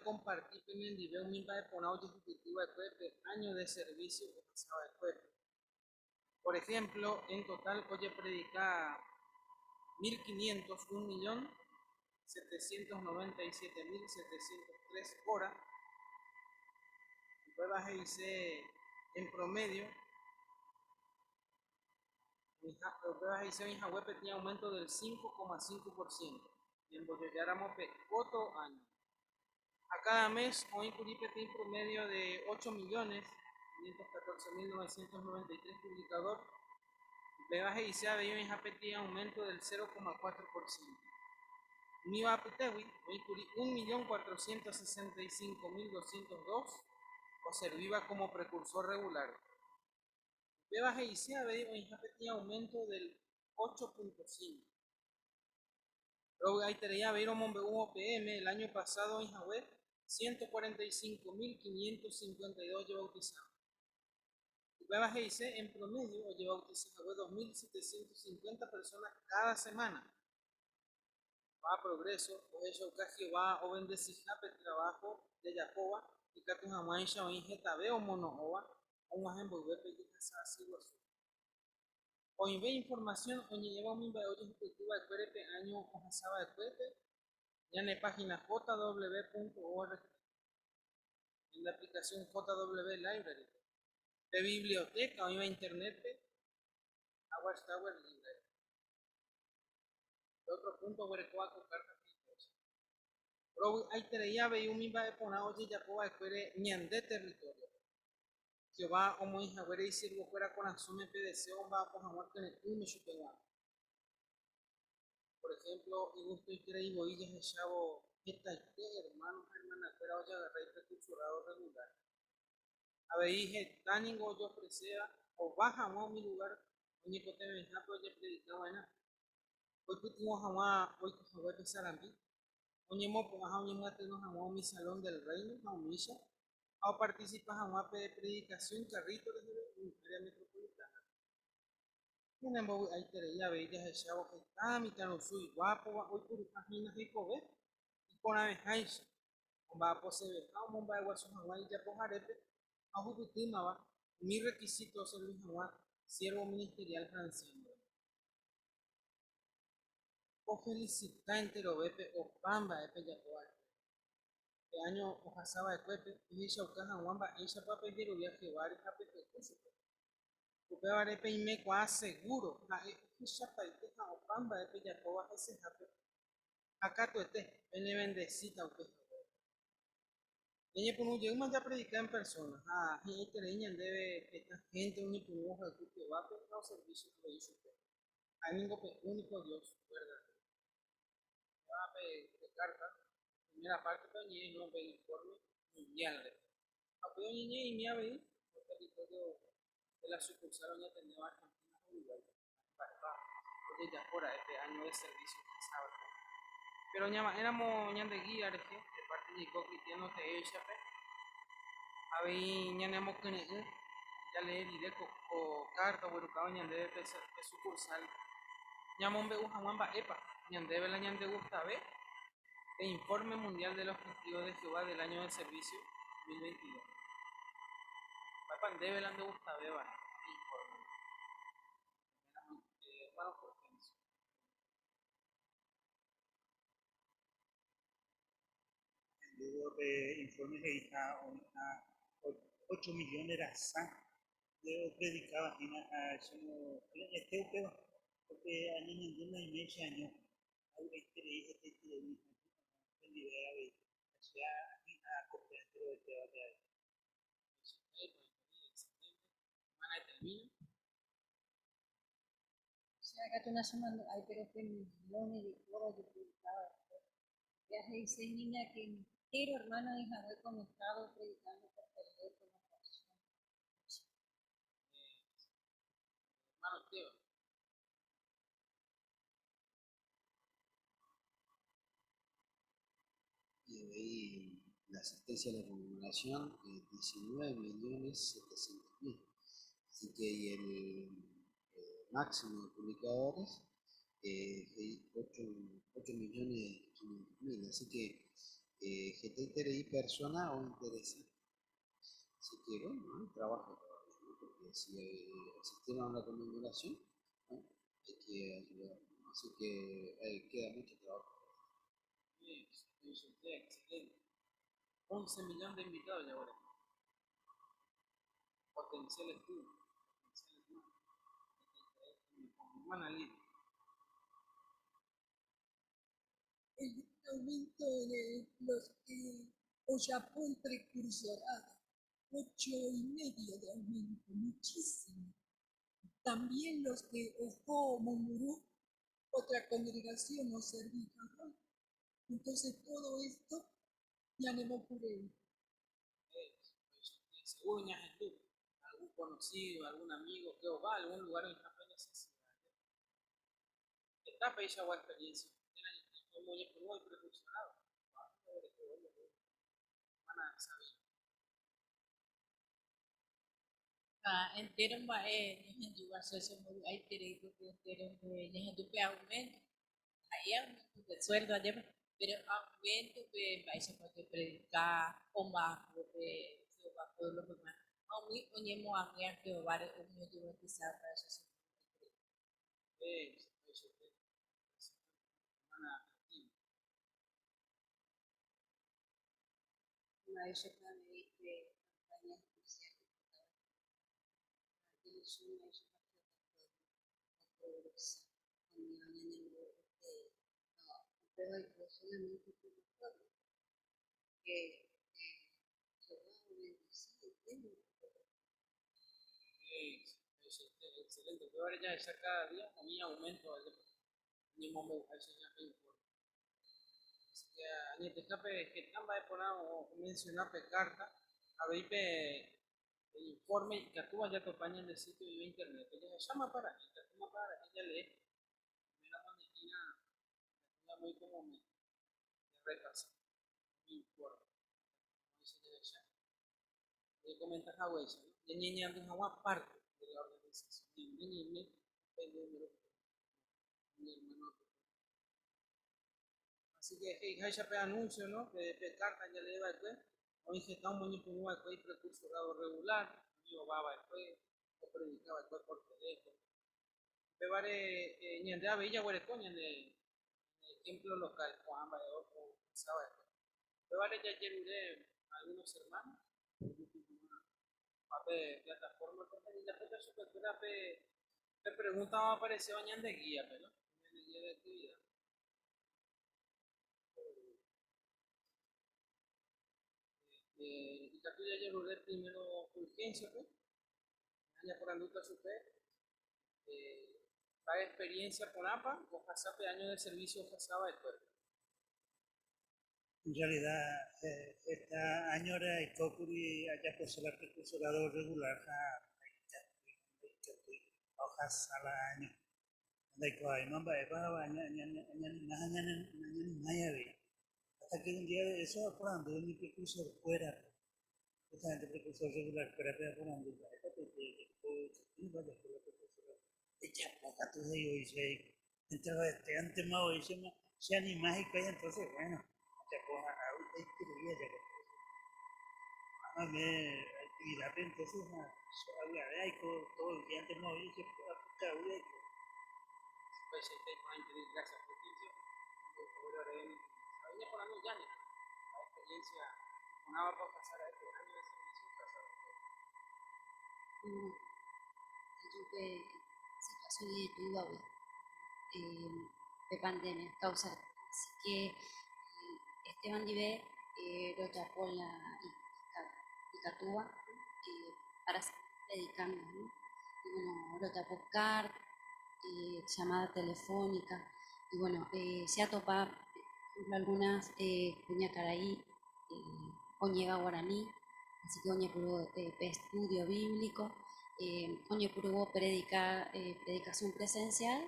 compartir pe mendive un mimba de pona oye de año de servicio hoja de cuerpo. Por ejemplo, en total, oye predica 1.500, 1.797.703 horas. Pruebas dice en promedio, pruebas dice en web tenía aumento del 5,5%. En Boyayáramo otro año. A cada mes, hoy Curipe tiene un promedio de 8.514.993 publicador. Bebaje y se ha en aumento del 0,4%. Niva Apitewi, 1.465.202 o serviba como precursor regular. Bebaje y se ha aumento del 8.5. Luego ahí tenía PM el año pasado en Jawé 145.552 ojebautisáva. Upéva he'ise en promedio ojebautisahague 2750 persona káda semána. Ko'ã progréso ohechauka Jehová ovendesiha pe traváho jajapóva ikatu hag̃uáicha oĩ hetave omono'õva og̃uahẽ mboyve pe jehasa asy guasu. Oĩve informasión oñe'ẽva umi mba'e ojehupyty va'ekuére pe áño ohasa va'ekuépe ñane páhina jw.org, ñande aplikasión JW Library-pe, pe vivliotéka oĩva Internet-pe ha Watchtower Library. Pe ótro púnto oguerekóva ko kárta he'iháicha. Rovy'aiterei avei umi mba'e porã ojejapo va'ekuére ñande territóriope. Jehová omoĩ haguére isiervokuéra korasõme pe deséo omba'apo hag̃ua kyre'ỹme chupe g̃uarã. Por ehémplo, igustoiterei voi jahechávo hetaite ermáno ha ermanakuéra ojagarra iprekursorádo rregulár. Avei heta ningo ojeofreséva ova hag̃ua umi lugár oñekotevẽhápe ojepredika va'erã, oipytyvõ hag̃ua oiko haguépe sarambi, oñemopu'ã ha oñemyatyrõ hag̃ua umi Salón del Reino ha umícha, ha opartisipa hag̃ua pe predikasión karríto reheve umi área metropolitánape. Ñanembovy'aiterei avei jahechávo heta mitãrusu iguápova oipuruha hína hekove iporãveháicha, omba'aposeveha omomba'eguasu hag̃ua Ijapoharépe ha ohupytýmava umi requisito oservi hag̃ua siervo ministerial ha anciano-ramo. Ofelisita enterovépe opa mba'e pejapo va'ekue. Pe áño ohasa va'ekuépe pehechauka hag̃ua mba'éichapa pejerovia Jehováre ha pehayhu chupe. Upévare peimekuaa segúro ha'e ohechapaite ha opa mba'e pejapóva hesehápe ha katuete penevendesíta upe haguére. Ñañepyrũ jeýma japredika en persóna ha hi'ãiterei ñandéve heta hénte oñepyrũ ohayhu Jehovápe ha oservi avei chupe. Ha'e ningo pe úniko Dios verdadéro. Péva pe kárta primera pártepe oñe'ẽ hína pe infórme mundiál rehe. Ha upéi oñeñe'ẽmi avei pe território de la sukursál oñatendéva Argentina ha Uruguáipe. Mba'épa ojejapo ra'e pe áño de servísio ohasávape. Péro ñama'ẽramo ñande gía rehe, de párte jaiko kristiáno teéichape, avei ñanemokyre'ỹ jalee rire ko kárta oguerukáva ñandéve pe sukursál ñamombe'u hag̃ua mba'épa ñandéve la ñandegustave pe Informe Mundial de los Testigos de Jehová del año de servicio 2022. Mba'épa ndéve la ndegustavéva pe infórme? Hermano Fulgencio. Luego pe informe he'iha oĩha 8 millones rasa de opredikáva hína ha chemokyre'ỹete upéva, porque añeñandu naime cheaño, avy'aiterei hetaiterei oĩha hendive avei, ha che ahi'ã akopia enterovetévape avei. Hermana Etelvina. Che katu nachemandu'ái, pero pe millones de horas ojepredikáva va'ekue. Upéva he'ise hína que entero hermano oĩhague conectado predicando por teléfono, por Zoom. Hermano Esteban. Y avei la asistencia a la conmemoración, 19.700.000. Así que y el máximo de publicadores, 8.500.000. Así que hetaiterei persona ointeresa. Así que bueno, hay trabajo todavía, ¿no? Porque si asistieron a una conmemoración, ¿no? Hay que ayudar, ¿no? Así que queda mucho trabajo. Sí, excelente. 11 millones de invitados ya ahora. Potencial estuvo. Potencial estuvo. Hermana Lidia. El aumento de los que Ollapó el precursorado, 8,5 de aumento, muchísimo. También los que Ojó Mumurú, otra congregación o servicio. Entonces todo esto ya no me ocurre. Seguro ñahendu, algún conocido, algún amigo que va a algún lugar en esta necesidad. Esta peichagua experiencia. Hermana Sabina. Ha entéro mba'e ñahendúva che chembovy'aiterei porque entéronte ñahendu pe aumento, ha'e aumento pe sueldo ajépa, pero aumento pe mba'éichapa ojepredika, omba'apo pe Jehová pueblo-pe g̃uarã ha umi oñemoag̃uia Jehováre umi ojebautisáva che chembovy'aiterei. Hermana Cristina. Mba'éichapa avei pe campaña especial ipotava'ekue ha jahecha mba'éichapa Jehová pueblo oprogresa umíva ñanembo'ete ha upéva oiko solamente Jehová pueblo que Jehová ovendesi entéro pueblo. Excelente, upévare jahecha cada día oĩ aumento ajépa oñemombe'uháicha ñande informe. Así que añetehápe heta mba'e porã omenciona pe carta, avei pe informe ikatúva jatopa ñande sitio oĩva internet-pe. Jahechámapa ra'e, ikatúmapa ra'e jalee, oiméramo ne'ĩra ikatúma voi como jarrepasa umi informe. Ikatu hag̃uáicha jahecha oñekomenta haguéicha, ¿no? Ñañeñandu hag̃ua parte de la organización, ñande ñaime pe número umi hermano apytépe. Así que he'iháicha pe anuncio, ¿no? Pe, pe carta jalee va'ekue, oĩ heta omoñepyrũ va'ekue iprecursorado regular, umi ova va'ekue, opredika va'ekue por teléfono. Upévare ñande avei jaguereko ñane ejemplo local ko'ã mba'e ohasa va'ekue. Upévare jajerure algunos hermanos ojupi hag̃ua pe plataforma-pe ha jajapóta chupekuéra pe pe pregunta oaparecéva ñande guía-pe, ¿no? Ñande guía de actividad. Ikatu jajerure primero Fulgencio-pe, ñaporandúta chupe mba'e experiencia porãpa ohasa pe año de servicio ohasa va'ekuépe. En realidad, heta áñore aikókuri ajapose la precursorado regular ha ndaikatúi ha ohasa la áño. Ndaikuaáima mba'épa añanima ha nañanimái avei. Hasta que un día de eso aporandu umi precursor-kuérape, justamente precursor regular-kuérape aporandu mba'épa peje ikatúpa ajapo la precursorado. Ejapo katu he'i voi chéve enterovete antema voi che anima hikuái entonces bueno ajapo ha avy'aiterei ajapo. Ko'ág̃a ame actividad-pe entonces ha che avy'ave aiko todo el día antema voi che apukavy aiko. Upeichaite iporãiterei gracias Fulgencio ombo'e oréve ne experiencia. Avei ñaporandu Janet mba'e experiencia iporãvapa ohasa ra'e pe año de servicio ohasa va'ekue. Bueno, aju pe situación ijetúvagui pe pandemia causa. Así que Esteban ndive rojapo la ikatúva para seguir predicando, ¿no? Y bueno, rojapo carta, llamada telefónica, y bueno, se atopa, por ejemplo, algunas kuñakarai oñe'ẽva guaraní, así que oñepyrũ pe estudio bíblico, oñepyrũvo predicar, predicación presencial,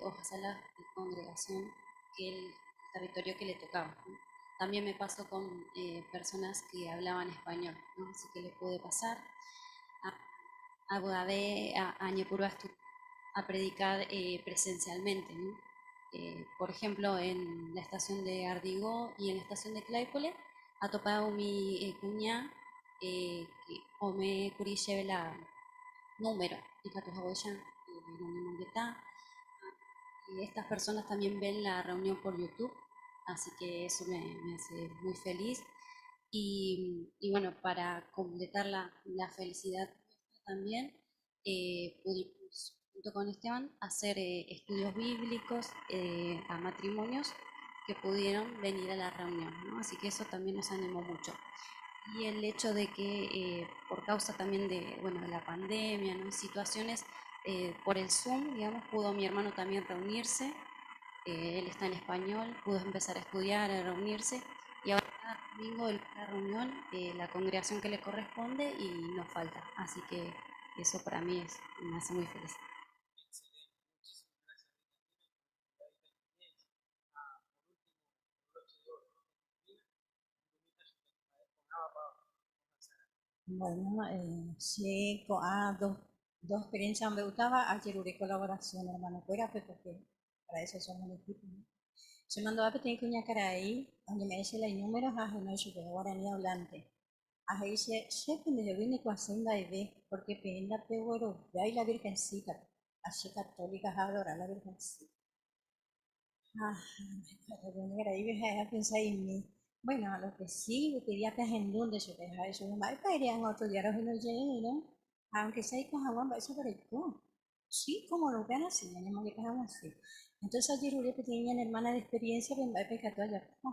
ohasa la congregación que el territorio que le tocaba, ¿no? También me pasó con personas que hablaban español, ¿no? Así que les pude pasar. A a, añepyrũ a predicar presencialmente, ¿no? Por ejemplo, en la estación de Ardigó y en la estación de Claypole, atopa umi kuña ome'ẽkuri chéve la número ikatu haguéicha roñemongeta. Estas personas también ven la reunión por YouTube, así que eso me, me hace muy feliz. Y, y bueno, para completar la, la felicidad también, pudimos, junto con Esteban, hacer estudios bíblicos a matrimonios que pudieron venir a la reunión, ¿no? Así que eso también nos animó mucho. Y el hecho de que por causa también de, bueno, de la pandemia, ¿no? Situaciones por el Zoom, digamos, pudo mi hermano también reunirse, él está en español, pudo empezar a estudiar, a reunirse, y ahora cada domingo él va a la reunión, la congregación que le corresponde y no falta. Así que eso para mí me hace muy feliz. Excelente, muchísimas gracias, Rita. Por último, broche de oro, ¿no? Mávapa ohasára'e? Bueno, che ko'ã dos experiencia ombe'útava ajerure colaboración hermano-kuérape porque para eso somos un equipo, ¿no? Che mandu'a peteĩ kuñakarai oñeme'ẽ che la inúmero ha ahenói chupe, guarani hablante. Ha he'i che, che pendehegui nikuasẽi mba'eve porque peẽ ndapegueroviái la Virgencita-pe, ha che católica ha adora la Virgencita. Ha kuñakarai ha'e apensa'imi, bueno, lo que sí, upe día-pe ahendúnte chupe, ha'e chupe mba'épa ere ág̃a otro día rohenói jeýrõ, ha aunque sea aiko hag̃ua mba'éichapa roiko. Sí, cómo no, upéva así, ñañemongeta hag̃ua así. Entonces ajerure peteĩ ñane hermana de experiencia-pe mba'épa ikatu ajapo.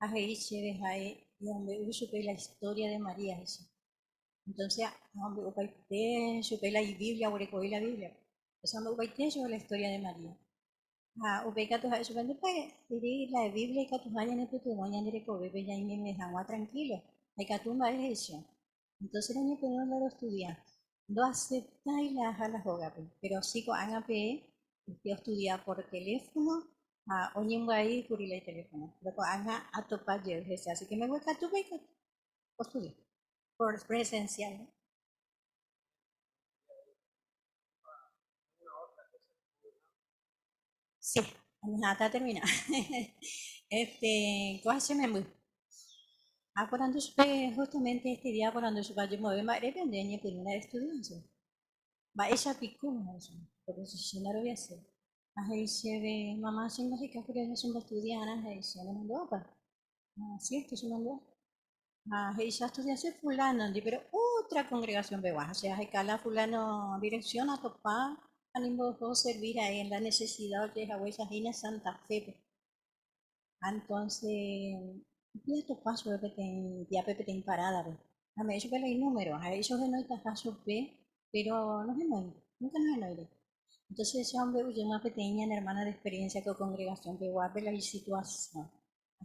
Ha he'i chéve ha'e omombe'u chupe la historia de María he'i. Entonces omombe'upaite chupe la Biblia, oguerekoi la Biblia. Entonces omombe'upaite chupe la historia de María. Ha upéi katu ha'e chupe ndépa ere la Biblia ikatuha ñanepytyvõ ñande rekovépe ñaimeme hag̃ua tranquilo. Ha ikatu mba'e he'i che. Entonces roñepyrũ la roestudia. Ndoaceptái la aha la hógape, pero sí ko'ág̃a peẽ usted ostudia por teléfono ha oñembyai kuri la iteléfono. Pero ko'ág̃a atopa jey hese, así que mbeguekatúpe ikatu ostudia por presencial. Sí, añeha'ãta atermina. Este, kóva che memby. Aporandu chupe justamente este día aporandu chupe ajemove mba'érepe nde añepyrũra estudianza. Mba'éicha piko porque che ndaroviase. Ha he'i chéve, mamá che ndaheka kuri che mbostudiarã, he'i che nemandu'ápa. Ah, cierto, che mandu'a. Ha he'i che astudiase fulano-ndi, pero otra congregación pegua. Ha che aheka la fulano dirección atopa ha nimbo oho servir ra'e en la necesidad ojehaguéicha hína Santa Fe-pe. Ha entonces, upéi atopa chupe peteĩ diápe peteĩ parada-pe. Ame'ẽ chupe la inúmero, ha he'i che ohenoitaha chupe, pero nohenói, nunca nohenóire. Entonces che amombe'u jeýma peteĩ ñane hermana de experiencia ko congregación peguápe la isituación.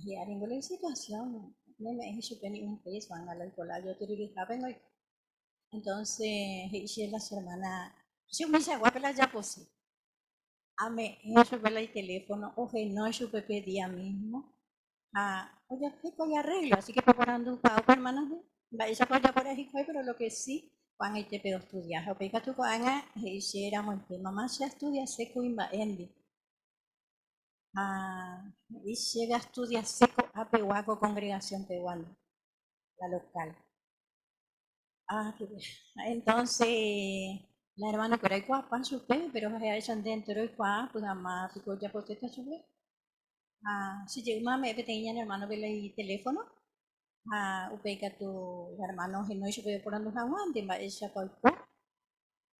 Hi'áringo la isituación, neme'ẽ chupe ni un peso, anga la oikola ojotyryryhápe oiko. Entonces he'i che la che hermana, che umichaguápe la ajapose. Ame'ẽ chupe la iteléfono, ohenói chupe pe día mismo, ha ojapo hikuái arreglo, así que peporandukuaa upe hermano-pe, mba'éichapa ojapóra'e hikuái, pero lo que sí, ko'ág̃aite pe ostudia. Ha upéi katu ko'ág̃a he'i che ramoite, mamá che astudiase kuimba'éndi. Ha he'i chéve astudiase ko'ápegua ko congregación peguándi, la local. Ah, qué bien. Entonces, la hermana kuéra oikuaapa chupe, pero ha'e nde entero oikuaa, py'ama piko ojaposéta chupe. Ha che jeýma ame'ẽ peteĩ ñane hermano-pe la iteléfono, ha upéi katu la hermano ohenói chupe oporandu hag̃uánte mba'éichapa oiko,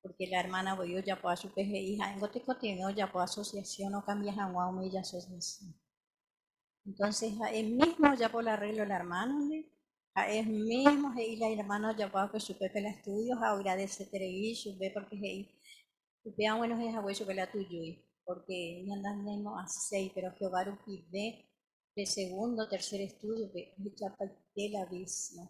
porque la hermana voi ojapoa chupe he'i ha'éngo tekotevẽ ojapo asociación okambia hag̃ua umi ijasociación. Entonces ha'e mismo ojapo la arreglo la hermano-ndi, ha'e mismo he'i la hermano ojapoakue chupe pe la estudio ha oagradeseterei chupe porque he'i upéva oguenohẽ hague chupe la tujúi, porque ñandañaimo'ãséi, pero Jehová rupive pe segundo, tercer estudio-pe ohechapaite la vicio.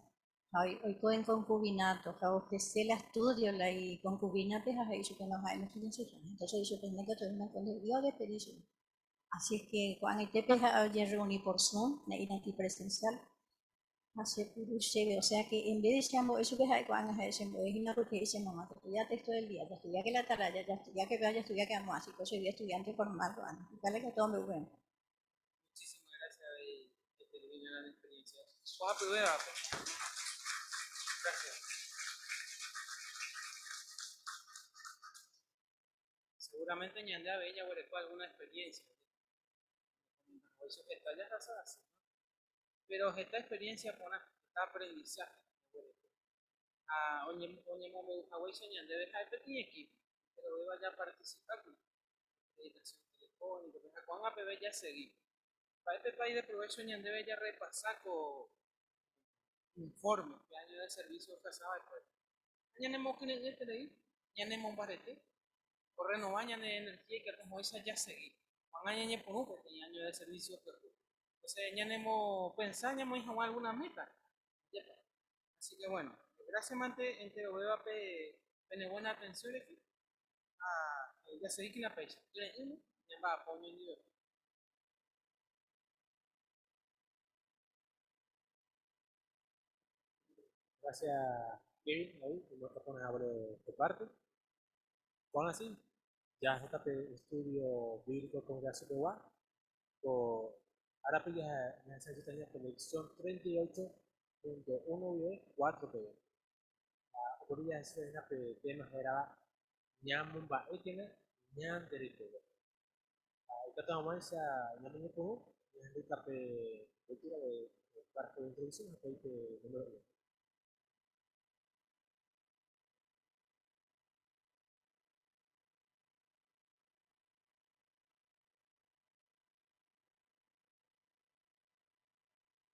Ha oiko en concubinato, ha ofrece la estudio la iconcubina-pe ha he'i chupe no ha'e nostudiaseha. Entonces he'i chupe ndéko todavía no Dios despedí chupe. Así es que ko'ag̃aitépe ha'e ojerreuni por Zoom, ne'írãiti presencial, ha che puru chéve, o sea que en vez de che ambo'e chupe ha'e ko'ág̃a ha'e chembo'e hína porque he'i che mamá, estudia texto del día, jaestudia que la atalaya, jaestudia que vea, jaestudia que amo, así que soy estudiante formal ko'ág̃a. Dale que todo me bueno. Muchísimas gracias y que termine la experiencia. Gracias. Seguramente ñande avei jaguereko alguna experiencia. Está ya así, ¿no? Pero esta experiencia porã, esta aprendizaje jaguereko. Ha oñemombe'uhaguéicha ñandéve ha'e peteĩ equipo, pero vaya a participar con predicación telefónica, ha ko'ág̃a peve jasegi. Mba'épepa ideprovecho ñandéve jarrepasa ko informe pe año de servicio ohasava'ekue. Ha ñanemokyre'ỹeterei, ñanemombarete, orrenova ñane energía ikatu hag̃uáicha jasegi. Ko'ág̃a ñañepyrũ peteĩ año de servicio pyahu. Entonces ñanemopensa ñamoĩ hag̃ua alguna meta. Así que bueno, gracias mante enterovévape pene buena atención rehe ha jasegíkena péicha. Kyre'ỹme ñamba'apo oñondivepa. Gracias, Kevin, ahí, nos pones a de parte. Con así, ya está el estudio bíblico con Gracia o ahora pues ya necesita la lección 38.1 4 p. Otro día es una tema era ñamumba ekena ñanderekove. Ikatu hag̃uáicha ñamoñepyrũ ñahendúta pe lectura de párrafo de introducción hasta ahí pe número 1.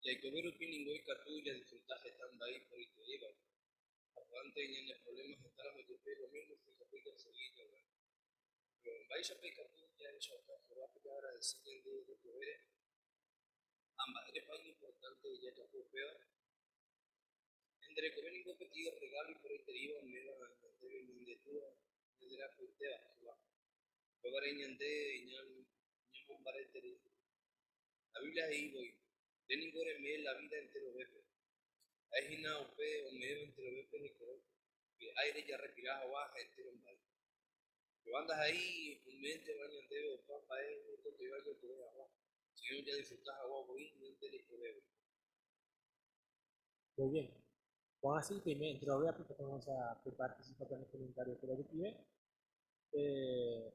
Jaikove rupi ningo ikatu jadisfruta heta mba'e iporãitereíva. Sapy'ánte ñane problema hetáramo jepe lo mismo ikatu jasegi javy'a. Péro mba'éichapa ikatu jahechauka Jehovápe jaagradese ñande rekovére ha mba'érepa iñimportánte jajapo upéva? Ñande rekove ningo peteĩ rregálo iporãitereíva ome'ẽva ñandéve ñande Túa ñanderayhuetéva, Jehová. Upévare ñande ñamombareterei. La Biblia he'i voi, Nde ningo reme'ẽ la vida enterovépe. Ha'e hína upe ome'ẽva enterovépe hekove, pe aire jarrespira hag̃ua ha entéro mba'e. Jehová ndaha'éi ome'ẽnteva ñandéve opa mba'e ñaikotevẽva jaikove hag̃ua, síno jadisfruta hag̃ua voi ñande rekovégui. Muy bien. Ko'ág̃a si peime enterovéape ikatu hag̃uáicha peparticipa pene comentario kuéra rupive. Pe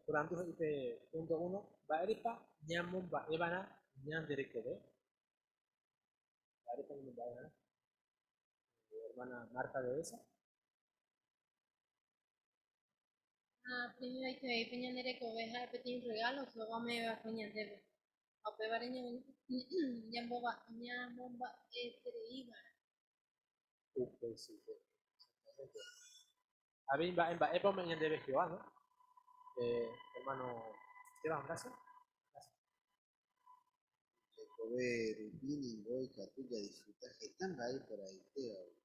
porandu he'i pe punto 1, mba'érepa ñamomba'eva'erã ñande rekove? Mba'érepa ñamomba'eva'erã? Hermana Marta de Esa. Ha primeroitevei pe ñande rekove ha'e peteĩ regalo Jehová ome'ẽva'ekue ñandéve. Ha upévare ñamomba'etereiva'erã. Upe sí, exactamente. Avei mba'e mba'épa ome'ẽ ñandéve Jehová, ¿no? Hermano Esteban, gracias. Gracias. Jaikove rupi ningo ikatu jadisfruta heta mba'e iporãitévagui.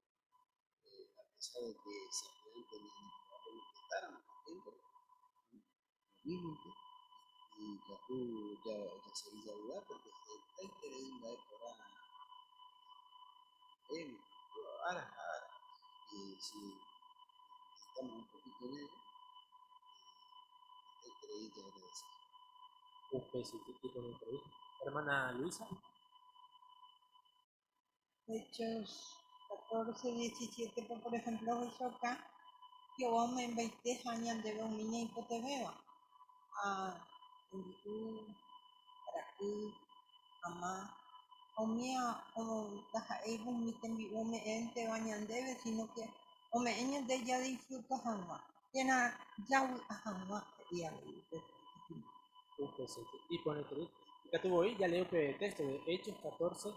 A pesar de que sapy'ánte ñane problema hetáramo ko tiempo, lo mismo ikatu jasegi javy'a porque hetaiterei mba'e porã ára ha ára. Y si meditamos un poquito en ello, hetaiterei jaagradece. Upe sí, iporãiterei. Hermana Luisa. Hechos 14, 17, por ejemplo, ohechauka Jehová ome'ẽmbaite ha ñandéve umi ñaikotevẽva. Ha tembi'u, kuarahy, ama, ha umíva ndaha'éi umi tembi'u ome'ẽnteva ñandéve, sino que ome'ẽ ñande jadisfruta hag̃ua térã javy'a hag̃ua he'i avei upe Upe sí, iporãiterei. Ikatu voi jaleo pe texto de Hechos 14,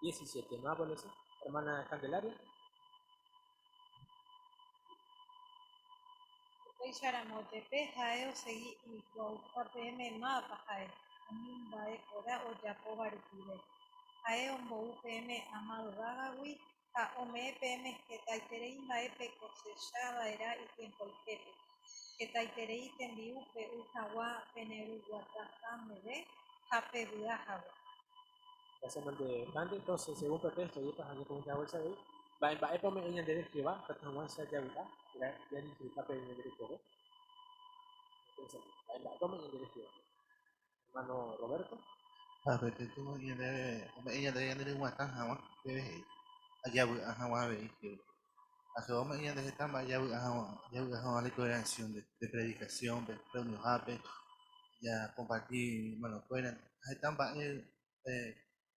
17. ¿Más por eso? Hermana Candelaria. Upéicharamo jepe ha'e osegi oikuaauka peẽme mávapa ha'e, umi mba'e porã ojapóva rupive. Ha'e ombou peẽme ama yvágagui ha ome'ẽ peẽme hetaiterei mba'e pekosechava'erã itiempoitépe. Hetaiterei tembi'u pe'u hag̃ua peneryg̃uatã meve ha pevy'a hag̃ua. Gracias, Cande. Entonces, según el texto, y para comentar bolsa de ahí, mba'épa ome'ẽ ñandéve Jehová ikatu hag̃uáicha javy'a jadisfruta pe ñande rekove. Entonces, mba'épa ome'ẽ ñandéve Jehová. Hermano Roberto. Ha peteĩ ome'ẽ ñandéve ñaneryg̃uatã hag̃ua péve he'i ha javy'a hag̃ua avei Jehová. Ha Jehová ome'ẽ ñande heta mba'e javy'a hag̃ua la congregación de predicación, pe reunionhápe, ya compartir hermanokuéra heta mba'e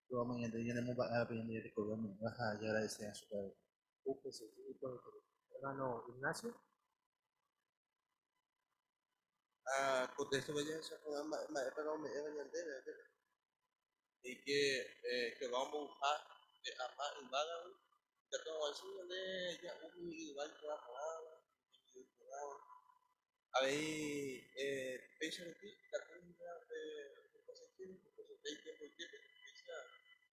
Jehová ome'ẽ ñandéve ñanemomba'éva pe ñande rekove ome'ẽva ha jaagradece chupe avei. Upe sí, iporãiterei. Hermano Ignacio. Ah, ko texto jahecha porã mba'épa ome'ẽva ñandéve ajépa. He'i que Jehová ombouha pe ama yvágagui ikatu hag̃uáicha ñande ja'u umi yva iporã porãva, tembi'u iporãva. Avei péicha rupi ikatu hína pe cosechero ocosecha itiempoitépe péicha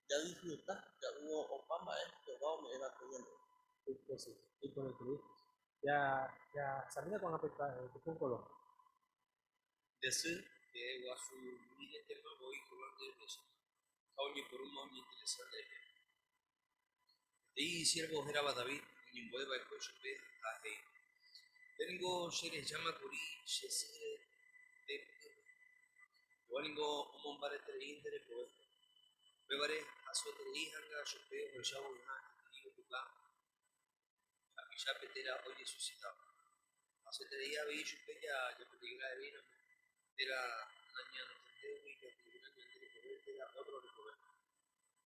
jadisfruta ja'u opa mba'e Jehová ome'ẽva'ekue ñandéve. Upe sí, iporãiterei. Ya, ya, Samina con la punto 2. Nde sy hye guasu riréntema voi Jehová nderecha ha oñepyrũma oñeinteresa nderehe. Peteĩ isiérvo hérava David. Oñembo'e va'ekue chupe ha he'i, Nde ningo cherejáma kuri che sy retepýpe. Jehová ningo omombareterei nde rekove. Upévare hasy'eterei hag̃ua chupe ohechávo oĩha heterei ojuka hapichápe térã ojesuisidáva. Hasyeterei avei chupe japeligra reíramo térã nañantendéigui japeligra ñande rekove térã ótro rekove.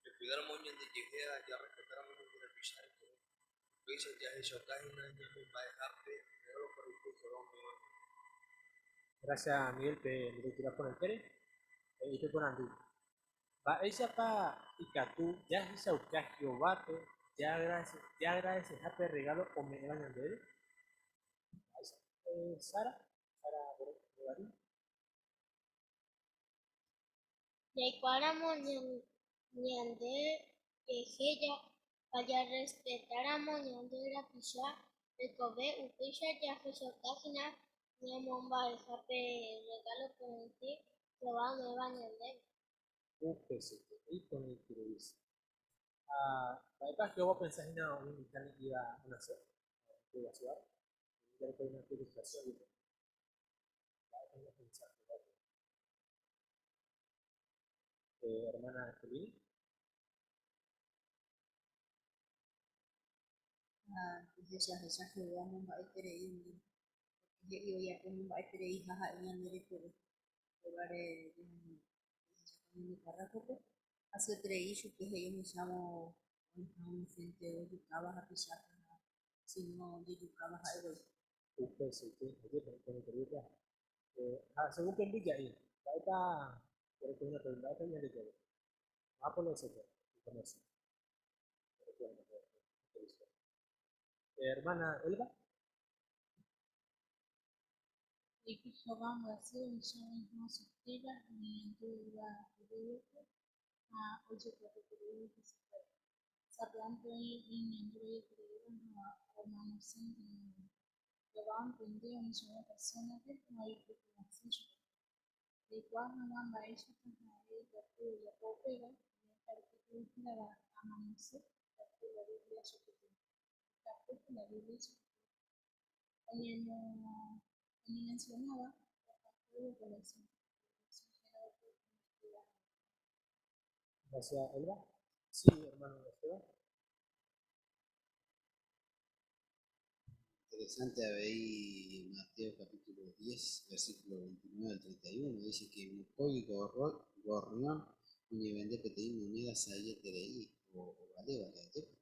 Jakuidáramo ñandejehe ha jarrespetáramo ñande rapicha rekove, upéicha jahechauka hína ñamomba'eha pe rregálo porãite Jehová ome'ẽva ñandéve. Gracias Miguel pe lectura porãitére. He'i pe porandu, Mba'éichapa ikatu jahechauka Jehovápe jaagradeseha pe rregálo ome'ẽva ñandéve? Mba'éicha? Sara, Sara Bogarín. Jaikuaáramo ñande jehe ha jarrespetáramo ñande rapicha rekove, upéicha jahechauka hína ñamomba'eha pe rregálo porãite Jehová ome'ẽva ñandéve. Upéichaite, iporãitereísa. Ha mba'épa Jehová opensa hína umi mitã ne'ĩva onase, oguasuáva? Jareko hína pe ilustrasión jepe. Mba'épa hína opensa Jehová upéva? Hermana Angelina. Ha jahecha Jehová omomba'eterei umi, pórke he'i ojapo omomba'etereiha ha'e ñande rekove. Upévare jahecha ko ñande párrafope hasyeterei chupe he'i ohechávo oĩha umi hénte ojukáva hapichápe ha síno ojejukáva ha'e voi. Upeichaite, ajépa iporãiterei upéva. Ha según pe mbyja'i, mba'épa jareko hína pe mba'épa Ñandejára? Mápa lo osẽta ikonversión. Hermana Elba. He'i Jehová ombyasy ohecha oĩha osufríva oñeñandúva yvýpe ha ojepy'apyeterei hesekuéra. Sapy'ánte oĩ oñeñandu vaietereíva ha omanoséntema voi. Jehová ontende umichagua persónape ha oipytyvõse chupekuéra. Jaikuaa hag̃ua mba'éichapa ha'e ikatu ojapo upéva, elee pe artíkulo hérava Amanose ikatu la Biblia chepytyvõ. Ikatúpa la Biblia chepytyvõ? Oñemensionáva opakuévo ko leksión, pe leksión héravape Investiga hag̃ua. Gracias, Elba. Sí, hermano Esteban. Interesante avei Mateo capítulo 10, versículo 29 al 31, dice que mokõi gorrión oñevende peteĩ monéda sa'ieterei ovalévare, ajépa?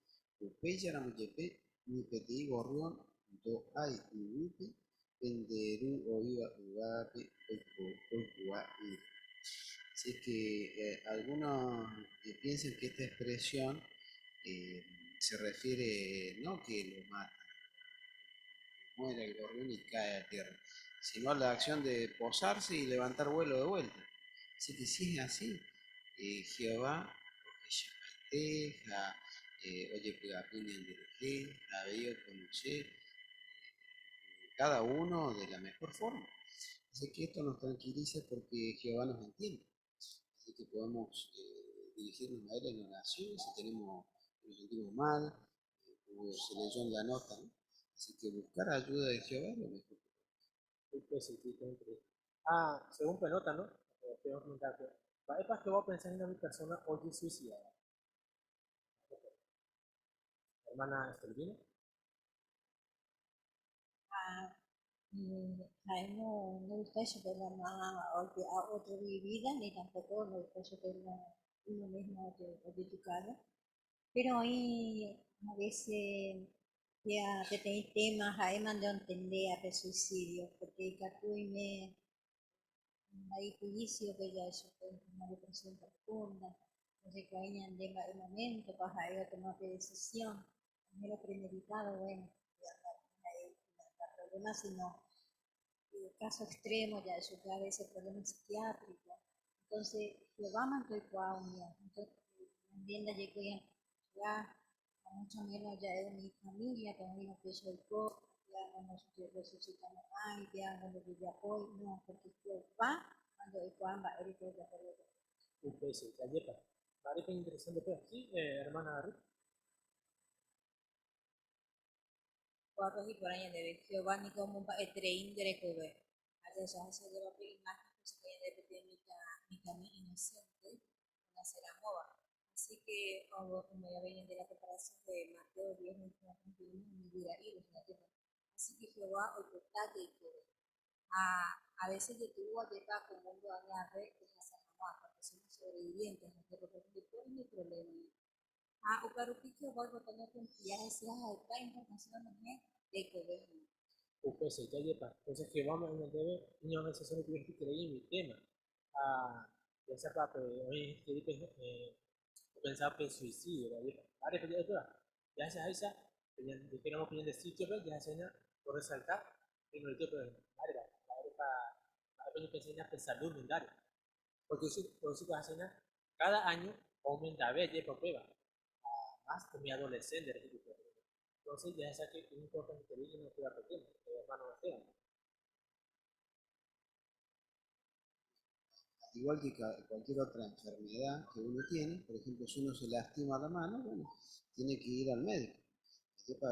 Upéicharamo jepe ni peteĩ gorrión ndo'ái yvýpe pende Ru oĩva yvágape oikuaa'ỹre. Así que algunos piensan que esta expresión se refiere no que lo matan, muere el gorrión y cae a tierra, sino a la acción de posarse y levantar vuelo de vuelta. Así que si es así, Jehová ohechapaite ha ojepy'apy ñanderehe ha avei okonoce cada uno de la mejor forma. Así que esto nos tranquiliza porque Jehová nos entiende. Así que podemos dirigirnos a Él en oración si nos sentimos mal, como se leyó en la nota, ¿no? Así que buscar ayuda de Jehová es lo mejor que podemos. Ah, según pe nota, ¿no? Tengo que comentar que mba'épa Jehová opensa hína umi persóna ojesuisidáva. Hermana Estelvina. Ha ha'e no ndogustái chupe la máva oipe'a ótro vida ni tampóko ndogustái chupe la uno mismo ojejukáva. Péro oĩ a vése péa peteĩ téma ha'éma nde ontendéa pe suisídio, pórke ikatu oime mba'e ihuísiope ja'e chupe una depresión profunda, ndojekuaái ñande mba'e moméntopa ha'e otoma pe desisión, oimérõ premeditado, bueno, péa ndaha'éi la provléma, sino káso extremo ja'e chupe a vése provléma psikiátriko. Entónse Jehovámante oikuaa umíva. Entónse ñande ndajaikói jahusga, ha múcho méno ja'e umi ifamíliape oĩrõ péicha oiko, péa ndoresusitamo'ãi, péa ndojejapói, no, pórke Jehová mante oikuaa mba'érepa ojapo la ojapo. Upéichaite, ajépa. Mba'érepa iñinteresánte upéva? Sí, hermana Ruth. Ko'ápe he'i ñandéve Jehová niko omomba'eterei nde rekove. Ha jahecha pe imagen osẽta ñandéve peteĩ mitãmi inocente onaceramóva. Así que omoĩ ñande la comparación de Mateo 10, 21, 31 umi guyra'i rehegua. Así que Jehová oipota jaikove. Ha a veces jetu'u ajépa ko mundo añave jahasa hag̃ua porque somos sobrevivientes, porque ni problema. Ha upe Jehová oipota ñakonfia hese ha heta información ome'ẽ jaikove hag̃ua. Upéicha jepa. Entonces Jehová ñandéve iñorganización rupive mi tema. Ah, jahechápa pe oĩ pe opensaba pe suicidio, Mba'érepa ja'e upéva? Jahechaháicha jajéramo pe ñande sitio-pe jahechaína oresalta primerito pe mba'érepa mba'érepa mba'épa ñapensaína pe salud mendáre. Porque jahechaína cada año oaumentave jepa upéva, más umi adolescente rehe upéva. Entonces jahecha que es importante upéva pe tema, hermano Esteban. Al igual que cualquier otra enfermedad que uno tiene, por ejemplo, si uno se lastima la mano, bueno, tiene que ir al médico.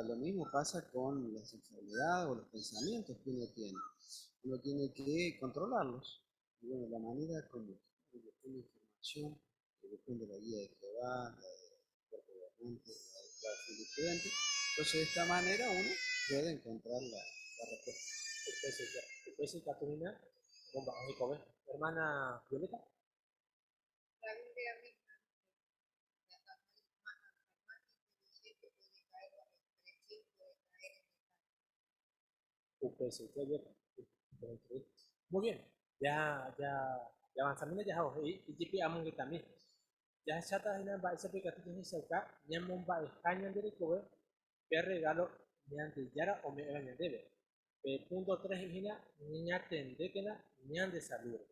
Lo mismo pasa con las enfermedades o los pensamientos que uno tiene. Uno tiene que controlarlos. Y bueno, la manera como buscando información, buscando la guía de Jehová, la del cuerpo gobernante, la de la y prudente. Entonces, de esta manera uno puede encontrar la respuesta. Hermana Violeta. La Biblia misma dice, la más inteligente puede caer en depresión, puede caer en desánimo. Muy bien, ya, ya, ya avanzamos ya y jipi amongetami. Jahecháta hína mba'éichapa ikatu jahechauka ñamomba'eha ñande rekove pe regalo Ñandejára ome'ẽva ñandéve. Pe punto 3 he'íhína ñañatendékena ñande salúre.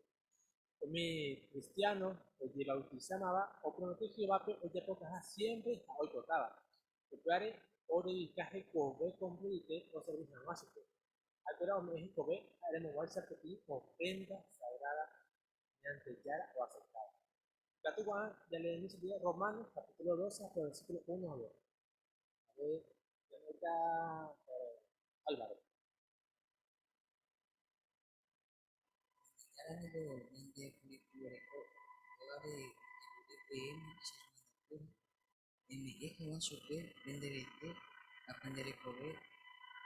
Umi cristiano ojebautizámava opromete Jehovápe ojapotaha siempre ha oipotáva. Upévare odedika hekove kompletoite oservi hag̃ua chupe. Ha'ekuéra ome'ẽ hekove ha'eramoguáicha peteĩ ofrenda sagrada Ñandejára oaceptáva. Ikatu ko'ã jaleemi chupe Romanos capítulo 12 hasta versículo 1 a 2. A ver, Violeta Álvaro. Ñandejára niko ñande poriahuvereko, upévare ojerure peẽme che hermanokuéra, peme'ẽ hag̃ua chupe pende rete ha pende rekove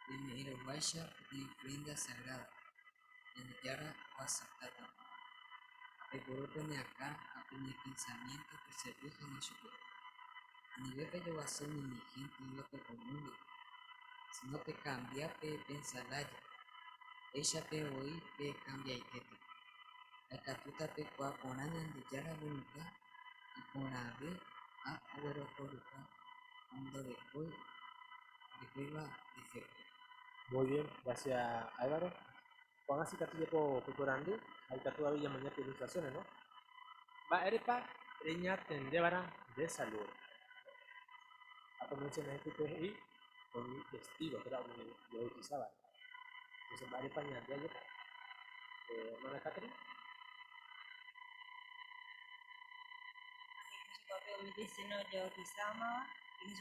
peme'ẽrõguáicha peteĩ ofrenda sagrada, Ñandejára oaceptátava. Ha peiporu pene akã ha pene pensamiento peservi hag̃ua chupe. Anive pejoguase umi hénte oĩvape ko múndope, sino pekambia pe pensalája, péichape voi pekambiaitéta. Ha ikatúta peikuaa porã Ñandejára voluntad iporãve ha oguerohoryha ha ndorekóiva defecto. Muy bien, gracias Álvaro. Juan así katu jepo peporandu ha ikatu avei ñamaña pe ilustraciones, ¿no? Mba'érepa reñatendéva'erã nde salud? Ha mencioné pype he'i umi testigo térã umi ojebautizáva. Entonces mba'érepa ñande ajépa? Hermana Catherine. Umi cristiano ojebautizámava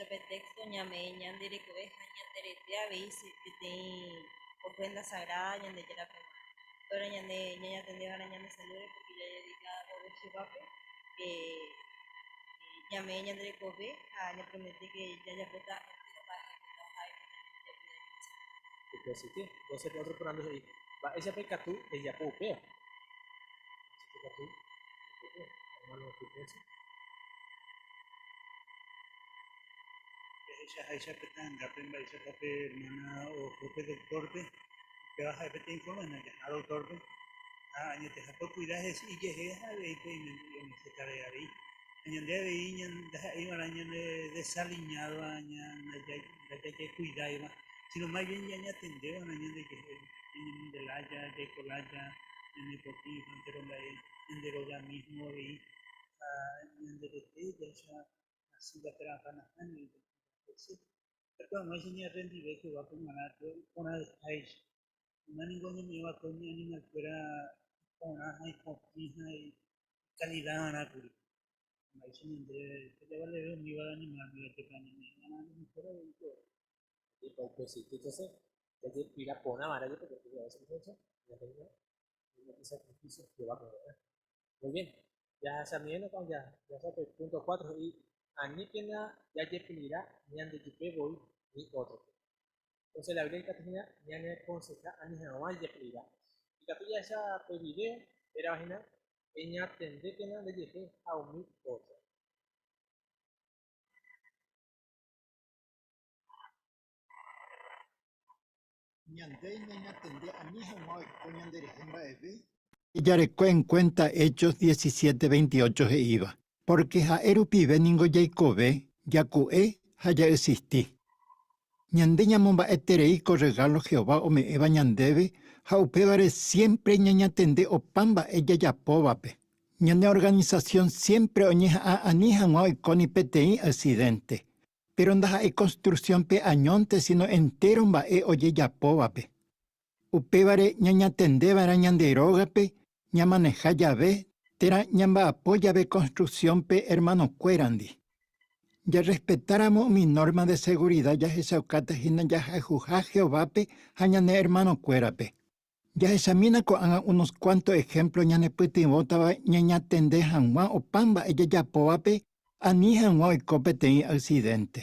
pe texto ñame'ẽ ñande rekove ha ñande rete avei peteĩ ofrenda sagrada Ñandejárape g̃uarã. Pero ñande ñañatendéva'erã ñande salúre porque jadedika vove Jehovápe ñame'ẽ ñande rekove ha ñapromete que jajapóta entero mba'e ha'ekuéra ha oipota ñande jakuida ñande salud. Upéichaite. Entonces pe otro porandu he'i mba'éichapa ikatu ejapo upéva. Mba'éichapa ikatu ejapo upéva. Hermano Fulgencio. Jahechaháicha pe ta'angápe mba'éichapa pe hermana oho pe doctor-pe, upéva ha'e peteĩ informe jaha doctor-pe ha añetehápe okuida hese ijehe ha avei pe imesetare avei. Ha ñande avei ndaha'éiva'erã ñande desaliñado ndajajekuidáiva, sino más bien ñañatendéva'erã ñandejehe, ñañemondelája, jaikolája, ñanepotĩ entero mba'e ñande róga mismo avei ha ñande rete jahecha hasýva térã nahániri Katu hag̃uáicha ñarrendive Jehovápe g̃uarã iporãveháicha. Yma ningo oñeme'ẽva'ekue umi animalkuéra iporã ha ipotĩ ha ikalidad'arãkuri. Mba'éicha ñande javaleve umíva animal-gui ajépa ñame'ẽva'erã lo mejor avei Jehovápe. Tipo upechaite entonces jajepira porã va'erã jepe porque a veces ñande hína ñame'ẽ sacrificio Jehovápe g̃uarã. Muy bien, jahechamiéna ko'ã jahasa pe punto 4 he'i aníkena jajepilira ñandejupe voi ni ótrope. Entonces la Biblia ikatu hína ñaneakonseha ani hag̃ua jajepilira. Ikatu jahecha pe video hérava hína Eñatendékena ndejehe ha umi ótro. Ñande ñañatende ani hag̃ua oiko ñanderehe mba'eve. Jareko en cuenta Hechos 17:28 he'íva, Pórke ha'e rupive ningo jaikove, jaku'e ha jaexisti. Ñande ñamomba'eterei ko rregálo Jehová ome'ẽva ñandéve ha upévare siémpre ñañatende opa mba'e jajapóvape. Ñane organisasión siémpre oñeha'ã ani hag̃ua oiko ni peteĩ aksidénte. Péro ndaha'éi konstruksiónpe añónte síno entéro mba'e ojejapóvape. Upévare ñañatendeva'erã ñande rógape ñamaneha jave térã ñamba'apo jave konstruksiónpe ermanokuérandi. Jarrespetáramo umi nórma de segurida jahechaukáta hína jahayhuha Jehovápe ha ñane ermanokuérape. Jahechamína ko'ág̃a unos kuánto ehémplo ñanepytyvõtava ñañatende hag̃ua opa mba'e jajapóvape ani hag̃ua oiko peteĩ aksidénte.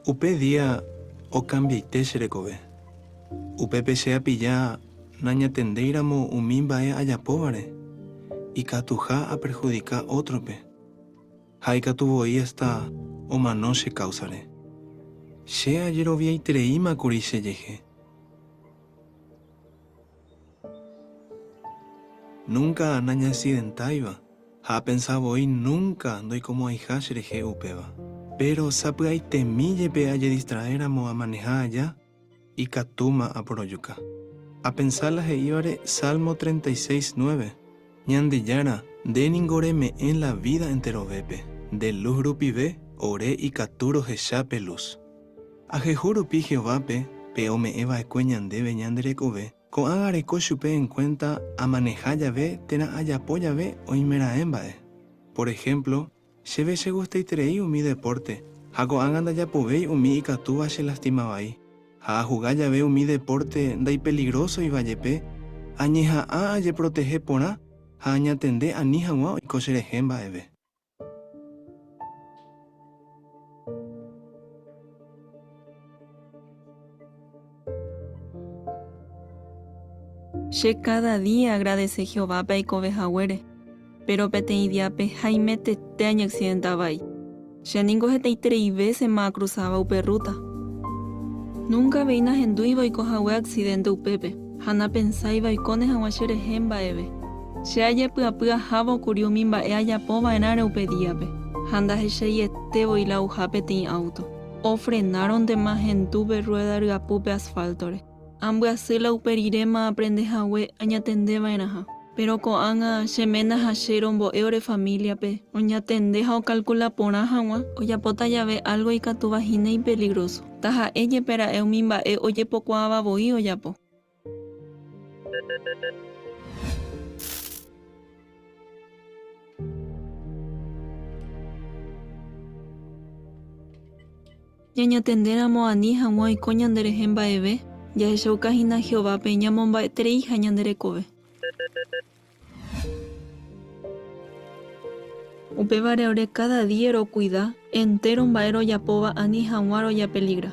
Upe día okambiaite che rekove. Upépe che apilla nañatendéiramo umi mba'e ajapóvare, ikatuha aperhudika ótrope. Ha ikatu voi hasta omano che káusare. Che ajeroviaitereíma kuri chejehe. Núnka nañaksidentáiva ha apensa voi núnka ndoikomo'ãiha cherehe upéva. Péro sapy'aitemi jepe ajedistraéramo amaneha aja, ikatúma aporojuka. Apensa la he'ívare Salmo 36, 9, Ñandejára, nde ningo reme'ẽ la vida enterovépe, nde lus rupive ore ikatu rohecha pe lus. Ajehu rupi Jehovápe, pe ome'ẽ va'ekue ñandéve ñande rekove, ko'ág̃a areko chupe enkuénta amaneha jave térã ajapo jave oimeraẽ mba'e. Por ehémplo, Chéve chegustaiterei umi depórte, ha ko'ág̃a ndajapovéi umi ikatúva chelastima vai. Ha ahuga jave umi depórte ndaipeligrósoiva jepe, añeha'ã ajeprotehe porã ha añatende ani hag̃ua oiko cherehe mba'eve. Che káda día aagradese Jehovápe aikove haguére, péro peteĩ díape haimetete añaksidenta vai. Che ningo hetaiterei vésema akrusáva upe rrúta. Núnka avei nahendúiva oiko hague aksidénte upépe, ha napensáiva oikóne hag̃ua cherehe mba'eve. Che ajepy'apy ahávo kuri umi mba'e ajapo va'erãre upe díape, ha ndahechaiete voi la ouha peteĩ áuto. Ofrenárõntema hendu pe rruéda ryapu pe asfáltore. Ambyasy la upe riréma aaprende hague añatende va'erãha. Péro ko'ág̃a che ména ha che rombo'e ore famíliape oñatende ha okalkula porã hag̃ua ojapóta jave álgo ikatúva hína ipeligróso, taha'e jepe ra'e umi mba'e ojepokuaáva voi ojapo. Ñañatendéramo ani hag̃ua oiko ñanderehe mba'eve, jahechauka hína Jehovápe ñamomba'etereiha ñande rekove. Upévare ore káda día rokuida entéro mba'e rojapóva ani hag̃ua rojapeligra.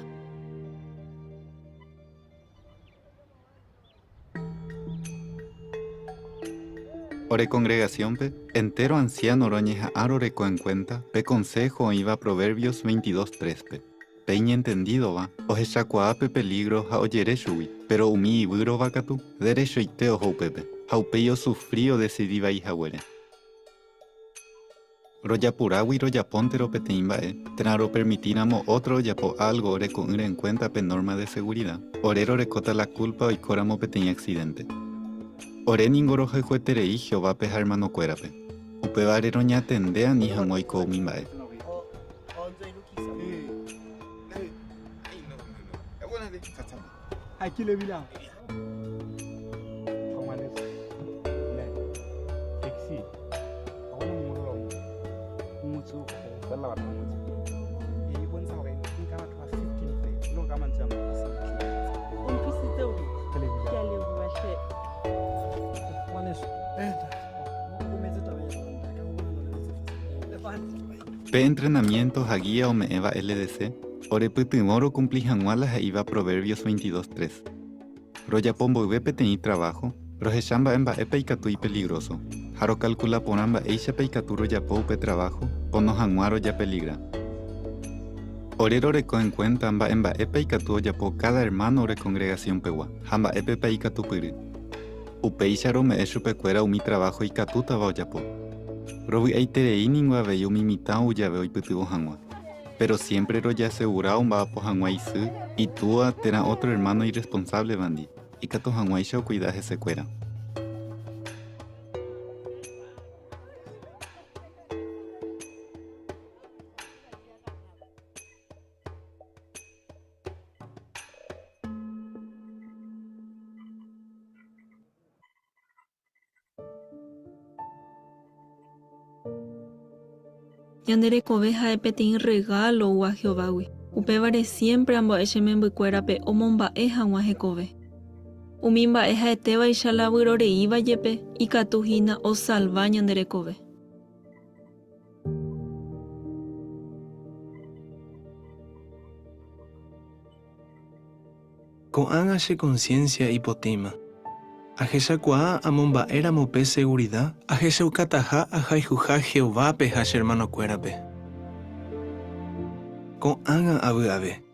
Ore congregaciónpe, entéro ansiáno roñeha'ã roreko enkuénta pe konsého oĩva Proverbios 22:3-pe. Pe iñentendídova ohechakuaa pe pelígro ha ojere chugui, péro umi ivýrova katu derechoite oho upépe, ha upéi osufri odesidi vai haguére. Rojapurágui rojapóntero peteĩ mba'e, térã ropermitíramo ótro ojapo álgo oreko'ỹre enkuénta pe nórma de segurida, ore rorekóta la kúlpa oikóramo peteĩ aksidénte. Ore ningo rohayhueterei Jehovápe ha ermanokuérape. Upévare roñatende ani hag̃ua oiko umi mba'e. Pe entrenamiénto ha gía ome'ẽva LDC orepytyvõ rokumpli hag̃ua la he'íva Proverbios 22:3. Rojapo mboyve peteĩ traváho, rohecha mba'e mba'épa ikatu ipeligróso, ha rokalkula porã mba'éichapa ikatu rojapo upe traváho pono hag̃ua rojapeligra. Ore roreko enkuénta mba'e mba'épa ikatu ojapo káda ermáno ore kongregasionpegua ha mba'épepa ikatupyry. Upéicha rome'ẽ chupekuéra umi traváho ikatútava ojapo. Rovy'aiterei ningo avei umi mitã ou jave oipytyvõ hag̃ua. Péro siémpre rojeasegura omba'apo hag̃ua isy, itúa térã ótro ermáno irresponsáblevandi, ikatu hag̃uáicha okuida hesekuéra. Ñande rekove ha'e peteĩ rregálo oúva Jehovágui. Upévare siémpre ambo'e che membykuérape omomba'e hag̃ua hekove. Umi mba'e ha'etévaicha la vyroreíva jepe ikatu hína osalva ñande rekove. Ko'ág̃a che konsiénsia ipotĩma. Ahechakuaa amomba'éramo pe segurida ahechaukataha ahayhuha Jehovápe ha che ermanokuérape. Ko'ág̃a avy'ave.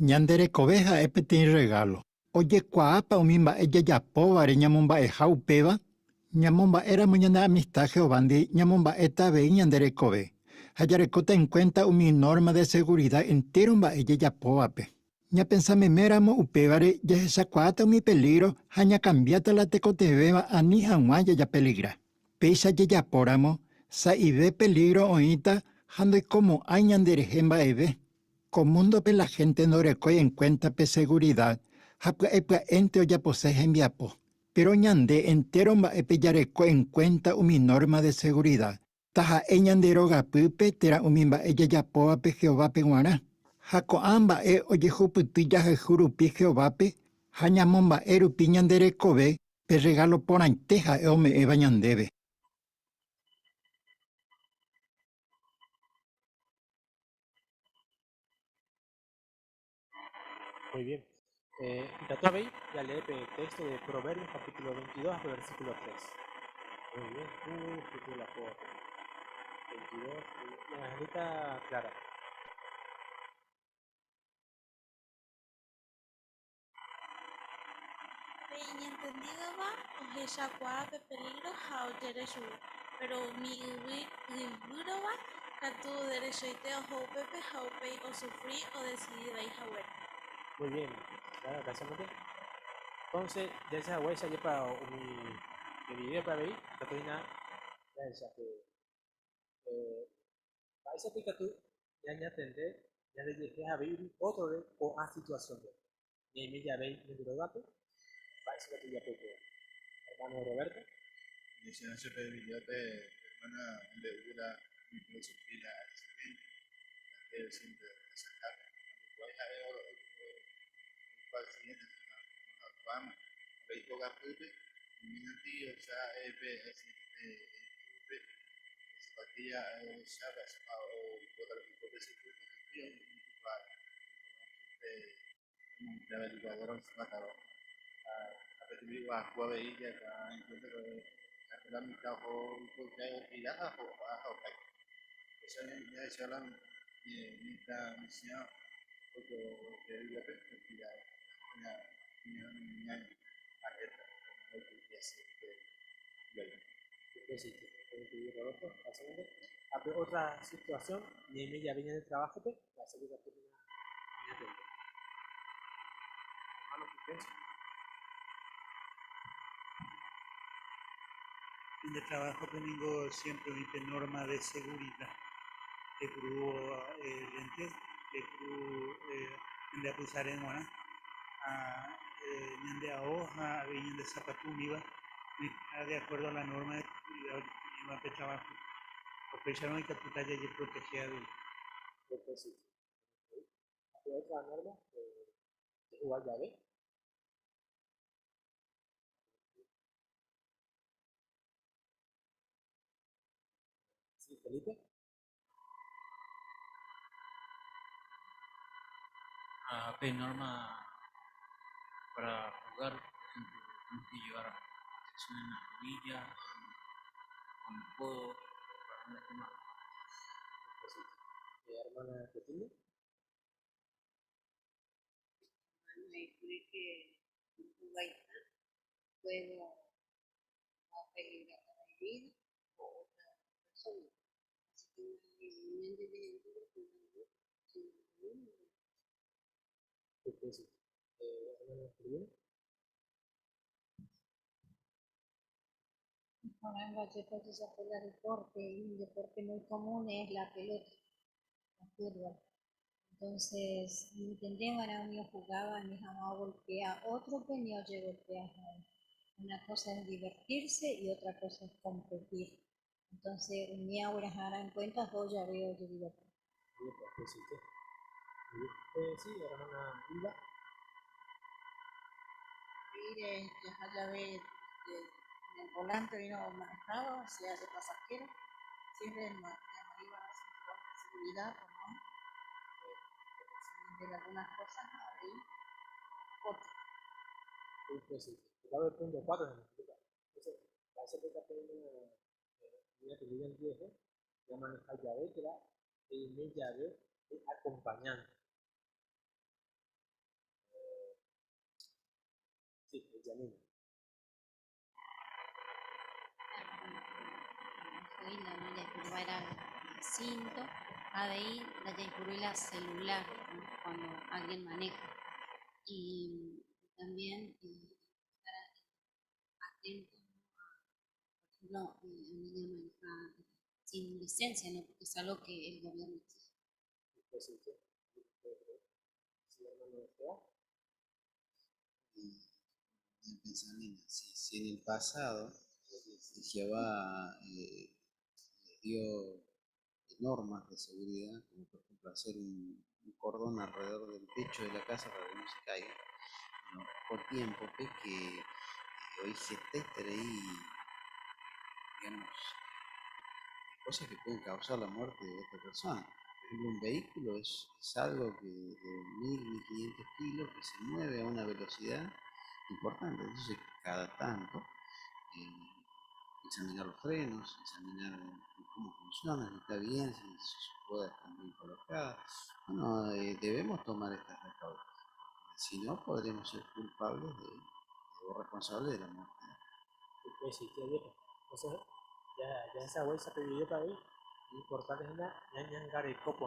Ñande rekove ha'e peteĩ rregálo. Ojekuaápa umi mba'e jajapóvare ñamomba'eha upéva? Ñamomba'éramo ñane amista Jehovándi ñamomba'éta avei ñande rekove, ha jarekóta enkuénta umi nórma de segurida entéro mba'e jajapóvape. Ñapensa meméramo upévare jahechakuaáta umi pelígro ha ñakambiáta la tekotevẽva ani hag̃ua jajapeligra. Péicha jajapóramo, sa'ive pelígro oĩta ha ndoikomo'ãi ñanderehe mba'eve. Ko múndope la hénte ndorekói enkuénta pe segurida ha pya'e pya'énte ojapose hembiapo. Péro ñande entéro mba'épe jareko enkuénta umi nórma de segurida, taha'e ñande rogapýpe térã umi mba'e jajapóvape Jehovápe g̃uarã. Ha ko'ã mba'e ojehupyty jahayhu rupi Jehovápe ha ñamomba'e rupi ñande rekove pe rregálo porãite ha'e ome'ẽva ñandéve. Muy bien. Ikatu avei jalee pe texto de Proverbios capítulo 22 ha pe versículo 3. Muy bien. Justo la puedo. 22. La Angelita Clara. Pe iñentendídova ohechakuaa pe pelígro ha ojere chugui, péro umi yvýrova katu derechoite oho upépe ha upéi osufri odesidi vai haguére. Muy bien, Clara, gracias mante. Entonces, jahecha haguéicha jepa umi pe videope avei, ikatu hína jahecha pe mba'éichapa ikatu ñañatende ñandejehe avei umi ótrore ko'ã situasiónpe. Ñaime jave ñande rógape, mba'éichapa jajapo upéva? Hermano Roberto. Jahecha che pe videope hermana omombe'u la oñepyrũ sufri la accidente, la siempre osakápe, ndoikuaái. ha'e oiko accidente oikuaáma avei hogapýpe umi ohecha pe accidente pe zapatilla ohecha mba'éichapa oipota pe seguro pe averiguador oĩvatarõ ha peteĩ guahu avei ja'ekuaa encuentro la mitã oho oipota ha ho'a ha okái. Upéicha jahecha la mitã michĩva oiko pe Biblia-pe alerta Otra situación, ni ya venía de trabajo, la seguridad Hermano Fulgencio. En el trabajo tengo siempre una norma de seguridad. El grupo lentes, el grupo de acusar en buena, de hoja, de zapato de acuerdo a la norma de seguridad de trabajo. O pensaron que tu calle y proteger Otra norma de jugar llave. Sí, Felipe. A norma para jugar, por ejemplo, tenemos que llevar protección en la rodilla, con el codo, para no lastimar. Hermana Clotilde. Bueno, que juego a peligrar la vida o otra persona. Así que Bueno, en Vallejo se el deporte y un deporte muy común es la pelota, el fútbol. Entonces, entendemos, uno jugaba, mi jamás golpea a otro, pero ni oye golpea a él. Una cosa es divertirse y otra cosa es competir. Entonces, mi ahora en cuenta, dos ya veo yo divertir. Sí, hermana Hilda. Mire, ya ve en el volante vino manejado, sea de pasajero, siempre iba a cinturón de seguridad, ¿no? De algunas cosas ahí, otro. Pues el punto 4 Entonces, va a ser que una que vive en viejo, ya maneja llave, que era el llave de acompañante. Sí, el Janina. La era el cinto, ADI, la la celular, ¿no? Cuando alguien maneja. Y también estar atento, ¿no? A, por ejemplo, niña maneja sin licencia, ¿no? Porque es algo que el gobierno exige. Pensamiento, si en el pasado Jehová dio normas de seguridad, como por ejemplo hacer un cordón alrededor del techo de la casa para que no se caiga, bueno, por tiempo pues, que hoy se ahí, digamos, cosas que pueden causar la muerte de otra persona. Por ejemplo, un vehículo es algo que de 1000, 1500 kilos que se mueve a una velocidad importante. Entonces, cada tanto, examinar los frenos, examinar cómo funciona, si está bien, si sus ruedas están bien colocadas. Bueno, debemos tomar estas precauciones. Si no, podremos ser culpables o responsables de la muerte. Pues sí, Entonces, ya esa huella se video para ahí, importante es una ñangareco,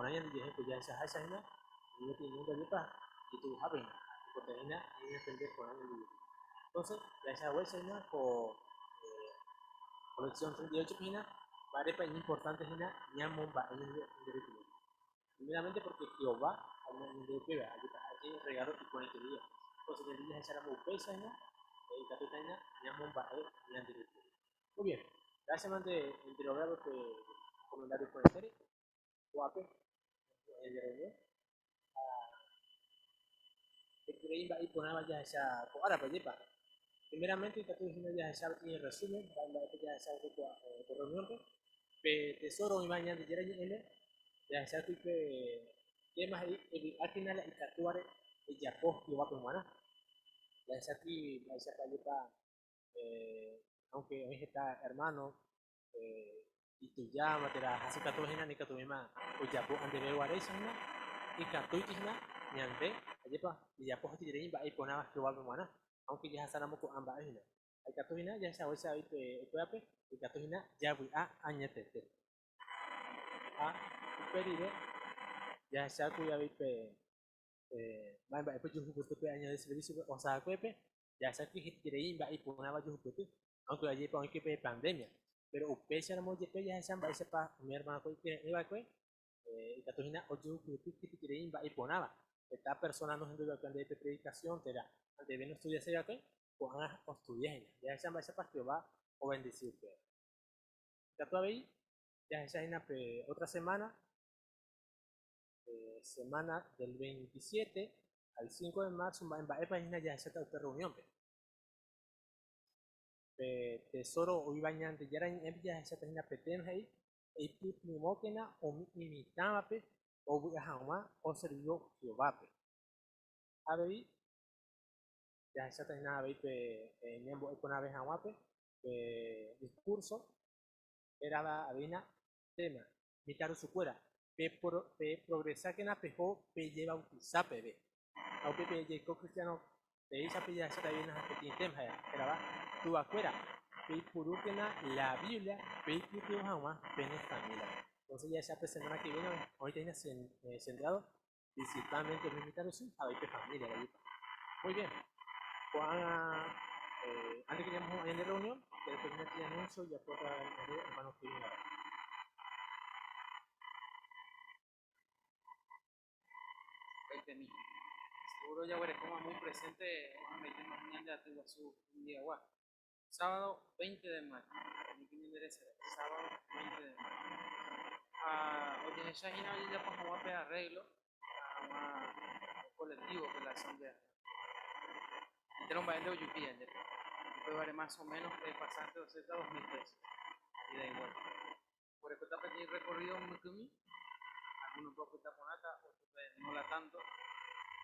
ya esa esa una, y tiene un y tu porque una y entender con el Entonces, ya esa huella una con colección 38 páginas, varias importantes una ñamomba en el Primeramente porque Jehová allí regalo y con el día. Entonces, el día se llama pesa y capitana ñamomba en Muy bien. Gracias, mante entre los que comentario puede ser. Guape, el de reunión. Heterei mba'e iporãva jahecha ko árape, ajépa? Primeramente ikatu hína jahecha peteĩ resumen mba'e mba'épa jahecha upe ko ko reunión-pe. Pe tesoro oĩva Ñandejára Ñe'ẽme jahechákuri pe tema he'i evy'ákena la ikatúvare ejapo Jehovápe g̃uarã. Jahechákuri mba'éichapa ajépa aunque oĩ heta hermano itujáma térã hasykatu hína nikatuvéima ojapo andeve guaréicha hína, ikatúiti hína ñande ajépa jajapo hetaiterei mba'e iporãva Jehovápe g̃uarã, aunque jahasáramo ko'ã mba'e hína. Ha ikatu hína jahechaguéicha avei pe upévape ikatu hína javy'a añetete. Ha upe rire jahechákuri avei pe mba'e mba'épa ojuhupyty pe año de servicio-pe ohasahakuépe, jahechákuri hetaiterei mba'e iporãva ojuhupyty, aunque ajépa oĩke pe pandemia. Péro upéicharamo jepe jahecha mba'éichapa umi hermano-kuéra ikyre'ỹ va'ekue, ikatu hína ojuhupyty hetaiterei mba'e iporãva. Heta persona nohendúi va'ekue andeve pe predikasión térã andeve nostudiaséi va'ekue, ko'ág̃a ostudia hína. Jahecha mba'éichapa Jehová ovendesi upéva. Ikatu avei jahecha hína pe ótra semána, semana del 27 al 5 de marzo mba'e mba'épa hína jahecháta upe reunión-pe. Pe tesoro oĩva Ñandejára Ñe'ẽme jahecháta hína pe tema he'i, Eipytyvõkena umi imitãvape ovy'a hag̃ua oservívo Jehovápe. Avei jahecháta hína avei pe ñembo'e porãve hag̃uápe pe discurso hérava aveína tema, Mitãrusukuéra, peprogresákena peho pejebautisa peve. Ha upépe jaiko cristiano péicha pejahecháta aveína peteĩ tema hérava, Tuvakuéra, peipurúkena la Biblia peipytyvõ hag̃ua pene familia-pe. Entonces jahecha pe semana que viene oĩta hína centrado principalmente umi mitãrusu ha avei pe familia ra'ýpa. Muy bien. Ko'ág̃a antes que ñamohu'ã ñande reunión, jarekóta peteĩ anuncio ojapóta ñande hermano Kevin Garay. Upéitemi. Seguro jaguerekóma muy presente ohambe'ytéma ñande aty guasu un diagua. Sábado 20 de mayo. Aníke ñanderesarái. Sábado 20 de mayo. Ha ojehecha hína ojejapo hag̃ua pe arreglo hag̃ua colectivo pe la asamblea. Entéro mba'énte ojupi ajepe. Upévare más o menos pe pasante osẽta 2000 pesos. Ida y vuelta. Orekóta peteĩ recorrido mbykymi, algunos-pe opyta porãta, otro-pe no la tanto,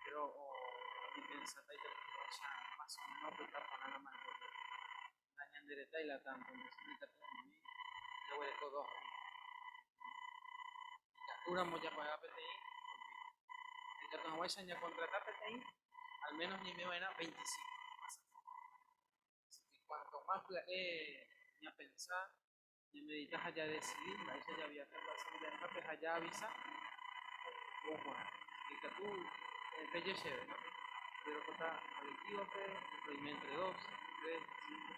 pero oñepensáta ikatu hag̃uáicha más o menos opyta porã la mayoría. Nañanderetái la tanto, entonces ikatu oime jaguereko dos días. Ikatúramo japaga peteĩ, oike. Ikatu hag̃uáicha ñakontrata peteĩ, al menos ñaimeva'erã 25 pasaje. Así que cuanto más pya'e ñapensa, ñamedita ha jadesidi mba'éicha javiaháta asambleahápe ha jaavisa, ou porã. Ikatu peje chéve, no? Ojerekóta colectivo-pe, roime entre dos, tres, cinco.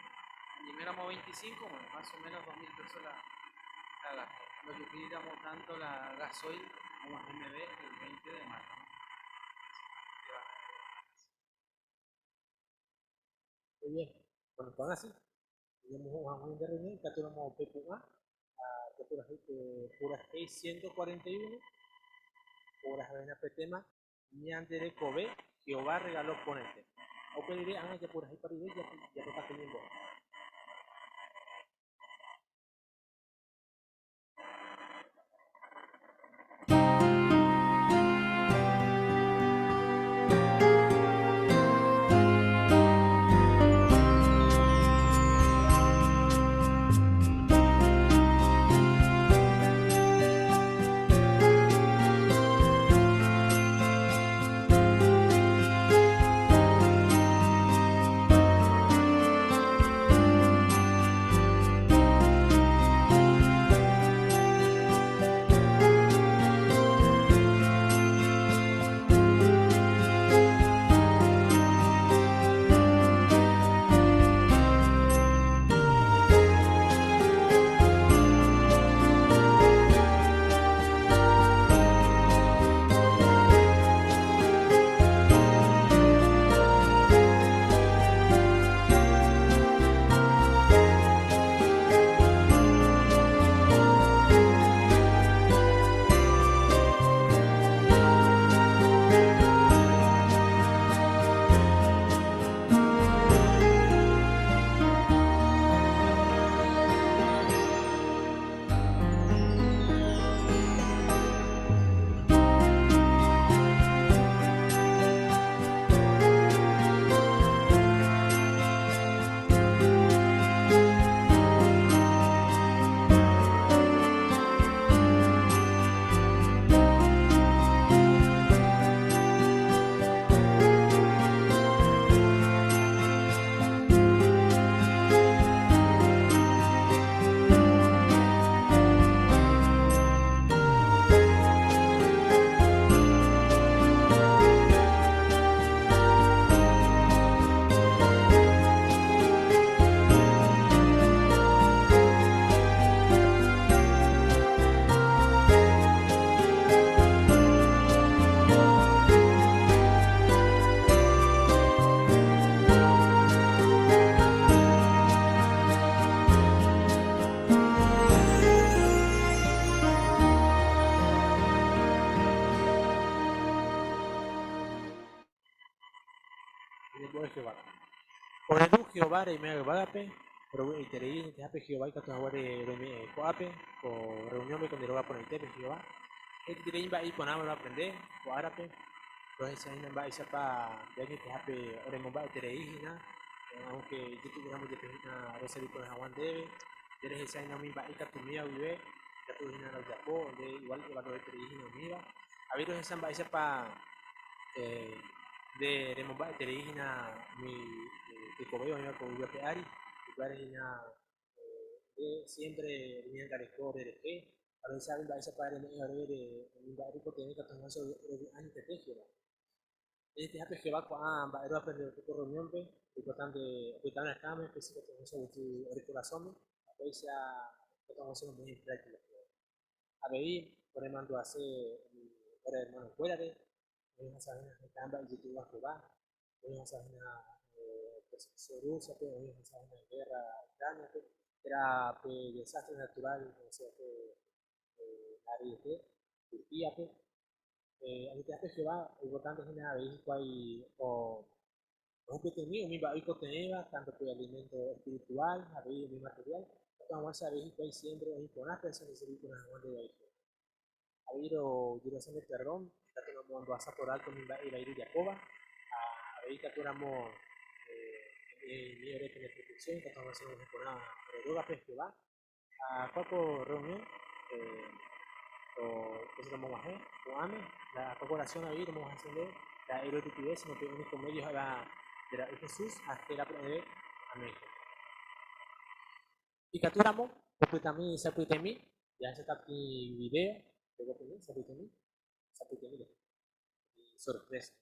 Añeméramo 25, bueno, más o menos 2000 pesos la, la gasto. Ndojupíramo tanto la gasoil og̃uahẽ meve el 20 de mayo, no? Péva ha'e. Muy bien. Bueno, ko'ág̃a sí, Ñamohu'ã hag̃ua ñande reunión ikatúramo pepu'ã ha japurahéi pe purahéi 141, orahavehína pe téma Ñande rekove Jehová regalo porãite. Ha upe rire ág̃a japurahéipa rire japota pe ñembo'e. Ñañembo'e Jehovápe. Ore Ru Jehová reime yvágape, rovy'aiterei añetehápe Jehová ikatu haguére roime'ẽ ko'ápe, ko reunión-pe ko nde róga porãitépe Jehová. Hetaiterei mba'e iporãva roaprende ko árape, rohecha hína mba'éichapa nde añetehápe oremomba'eterei hína, aunque ijetu'úramo jepe hína roservi porã hag̃ua ndéve, nde rehecha hína umi mba'e ikatumíva guive, ikatu hína rojapo, nde igual evalora'iterei hína umíva. Avei rohecha mba'éichapa nde remomba'eterei hína umi tekove oĩva ko yvy ape ári, upévare hína nde siempre reñangareko orerehe, ha rohecha avei mba'éichapa reme'ẽ oréve umi mba'e roikotevẽ ikatu hag̃uáicha rovy'a añetete Jehová. Añetehápe Jehová ko'ã mba'e roaprende ko reunión-pe, roipota nde opyta ne akãme, péicha ikatu hag̃uáicha oguejy ore korasõme, ha péicha ikatu hag̃uáicha romoĩ en práctica Jehová. Avei oremandu'ase umi ore hermano-kuérare, oĩhasa hína heta mba'e ijetu'úva Jehová, oĩhasa hína persecución Rusia-pe, oĩhasa hína guerra Ucrania-pe, térã pe desastre natural osẽva'ekue Ariete, Turquía-pe. Añetehápe Jehová oipotánte hína avei hikuái ohupytymi umi mba'e oikotevẽva, tanto pe alimento espiritual ha avei umi material, ikatu hag̃uáicha avei hikuái siempre oĩ porã pe oservi porã hag̃ua nde rayhu. Avei rojerurase perdón, ikatu ramo ambohasa por alto umi mba'e vai rojapóva, ha avei ikatu ramo emi ore pene protección, ikatu hag̃uáicha rog̃uahẽ porã ore rógape Jehová. Ha kua ko reunión romog̃uahẽ ko'ág̃a, la kua oración avei romog̃uahẽse ndéve, ndaha'éi rojupive, sino pe único medio ha'éva nde ra'y Jesús ha héra pya'eve. Amén. Ikatúramo opytami sapy'aitemi, jahecháta peteĩ video, sapy'aitemi, sapy'aitemi, sorpresa.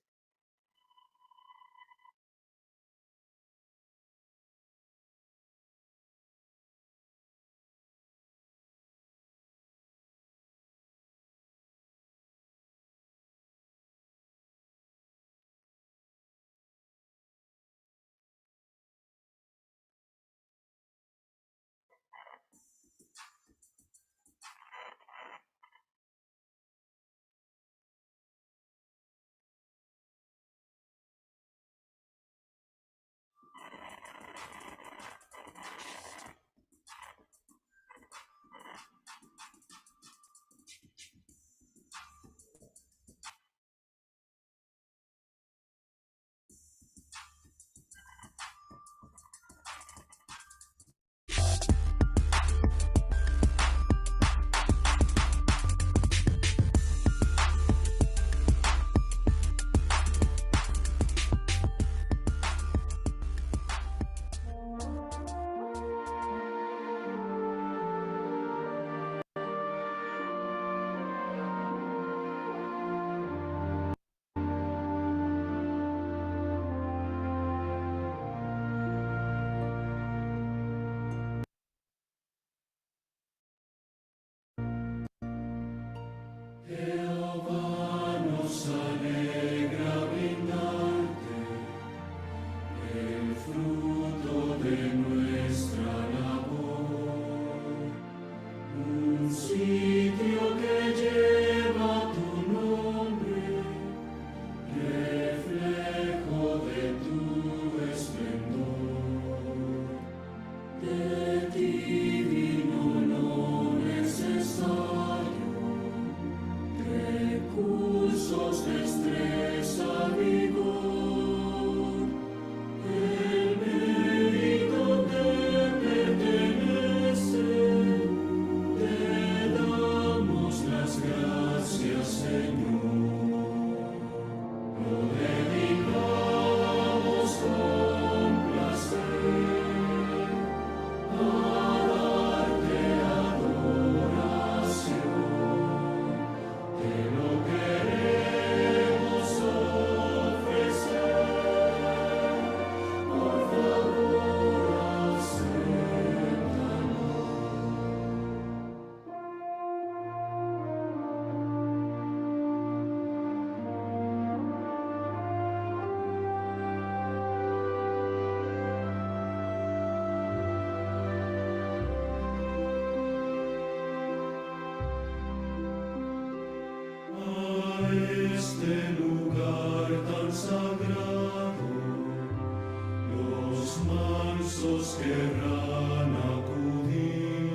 Esos querrán acudir.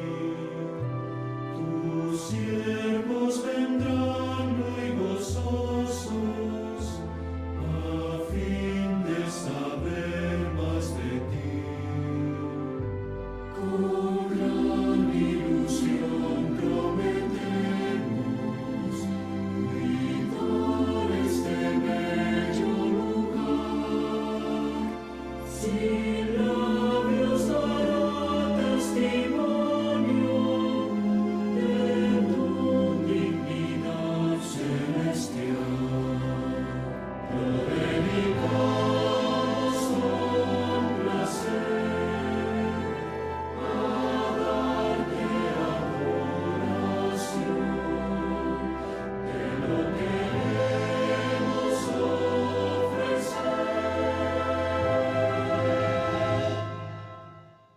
Tus siervos vendrán muy gozosos a fin de saber más de ti. Con gran ilusión prometemos cuidar este bello lugar. Sin labios dará testimonio de tu dignidad celestial. Lo dedicamos con placer a darte adoración. Te lo queremos ofrecer.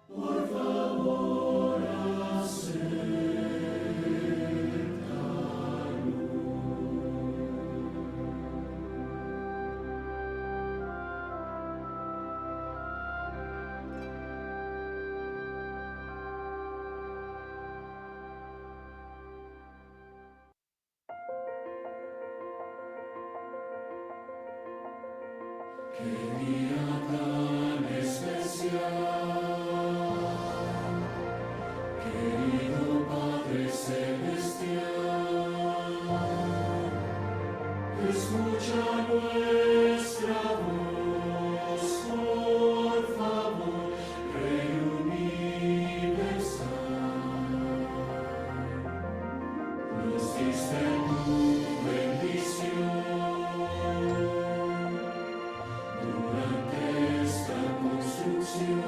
Por favor, Qué día tan especial, querido Padre Celestial. Escucha nuestra voz, por favor, Rey universal. Nos diste tu bendición durante esta construcción.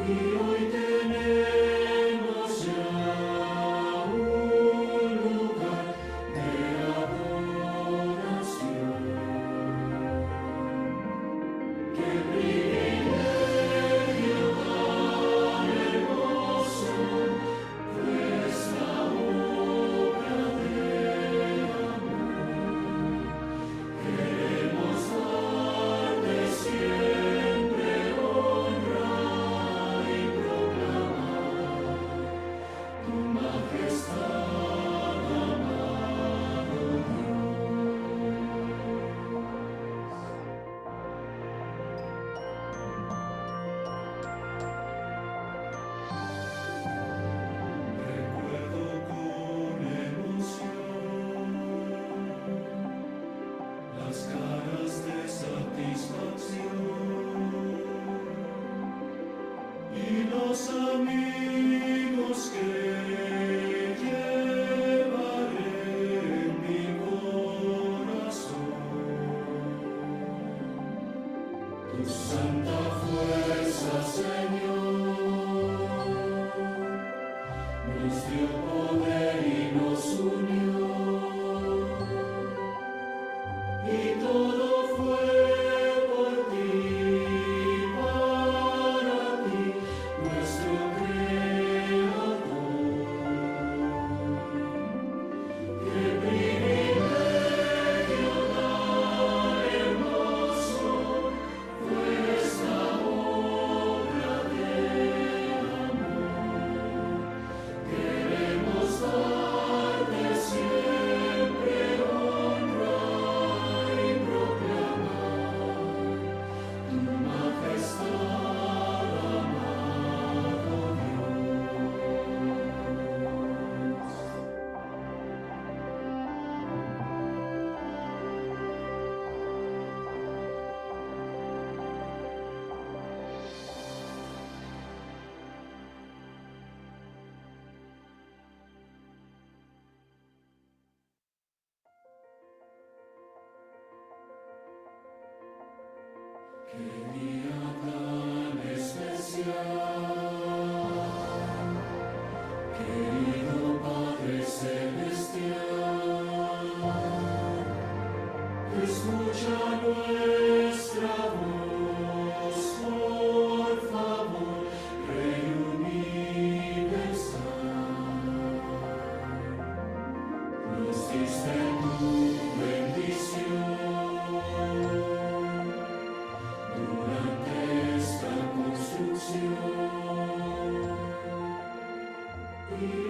Y hoy tenemos ya un lugar de adoración. Qué privilegio tan hermoso fue esta obra de amor. Queremos darte siempre honra y proclamar tu majestad, amado Dios. Recuerdo con emoción las caras de satisfacción y los amigos que llevaré en mi corazón. Tu santa fuerza, Señor, nos dio poder y nos unió. Y todo fue por ti, para ti, nuestro Creador. Qué privilegio tan hermoso fue esta obra de amor. Queremos darte siempre honra y proclamar tu majestad, amado Dios. Qué día tan especial, querido Padre Celestial. Escucha nuestra voz, por favor, Rey universal. Nos diste tu bendición durante Y.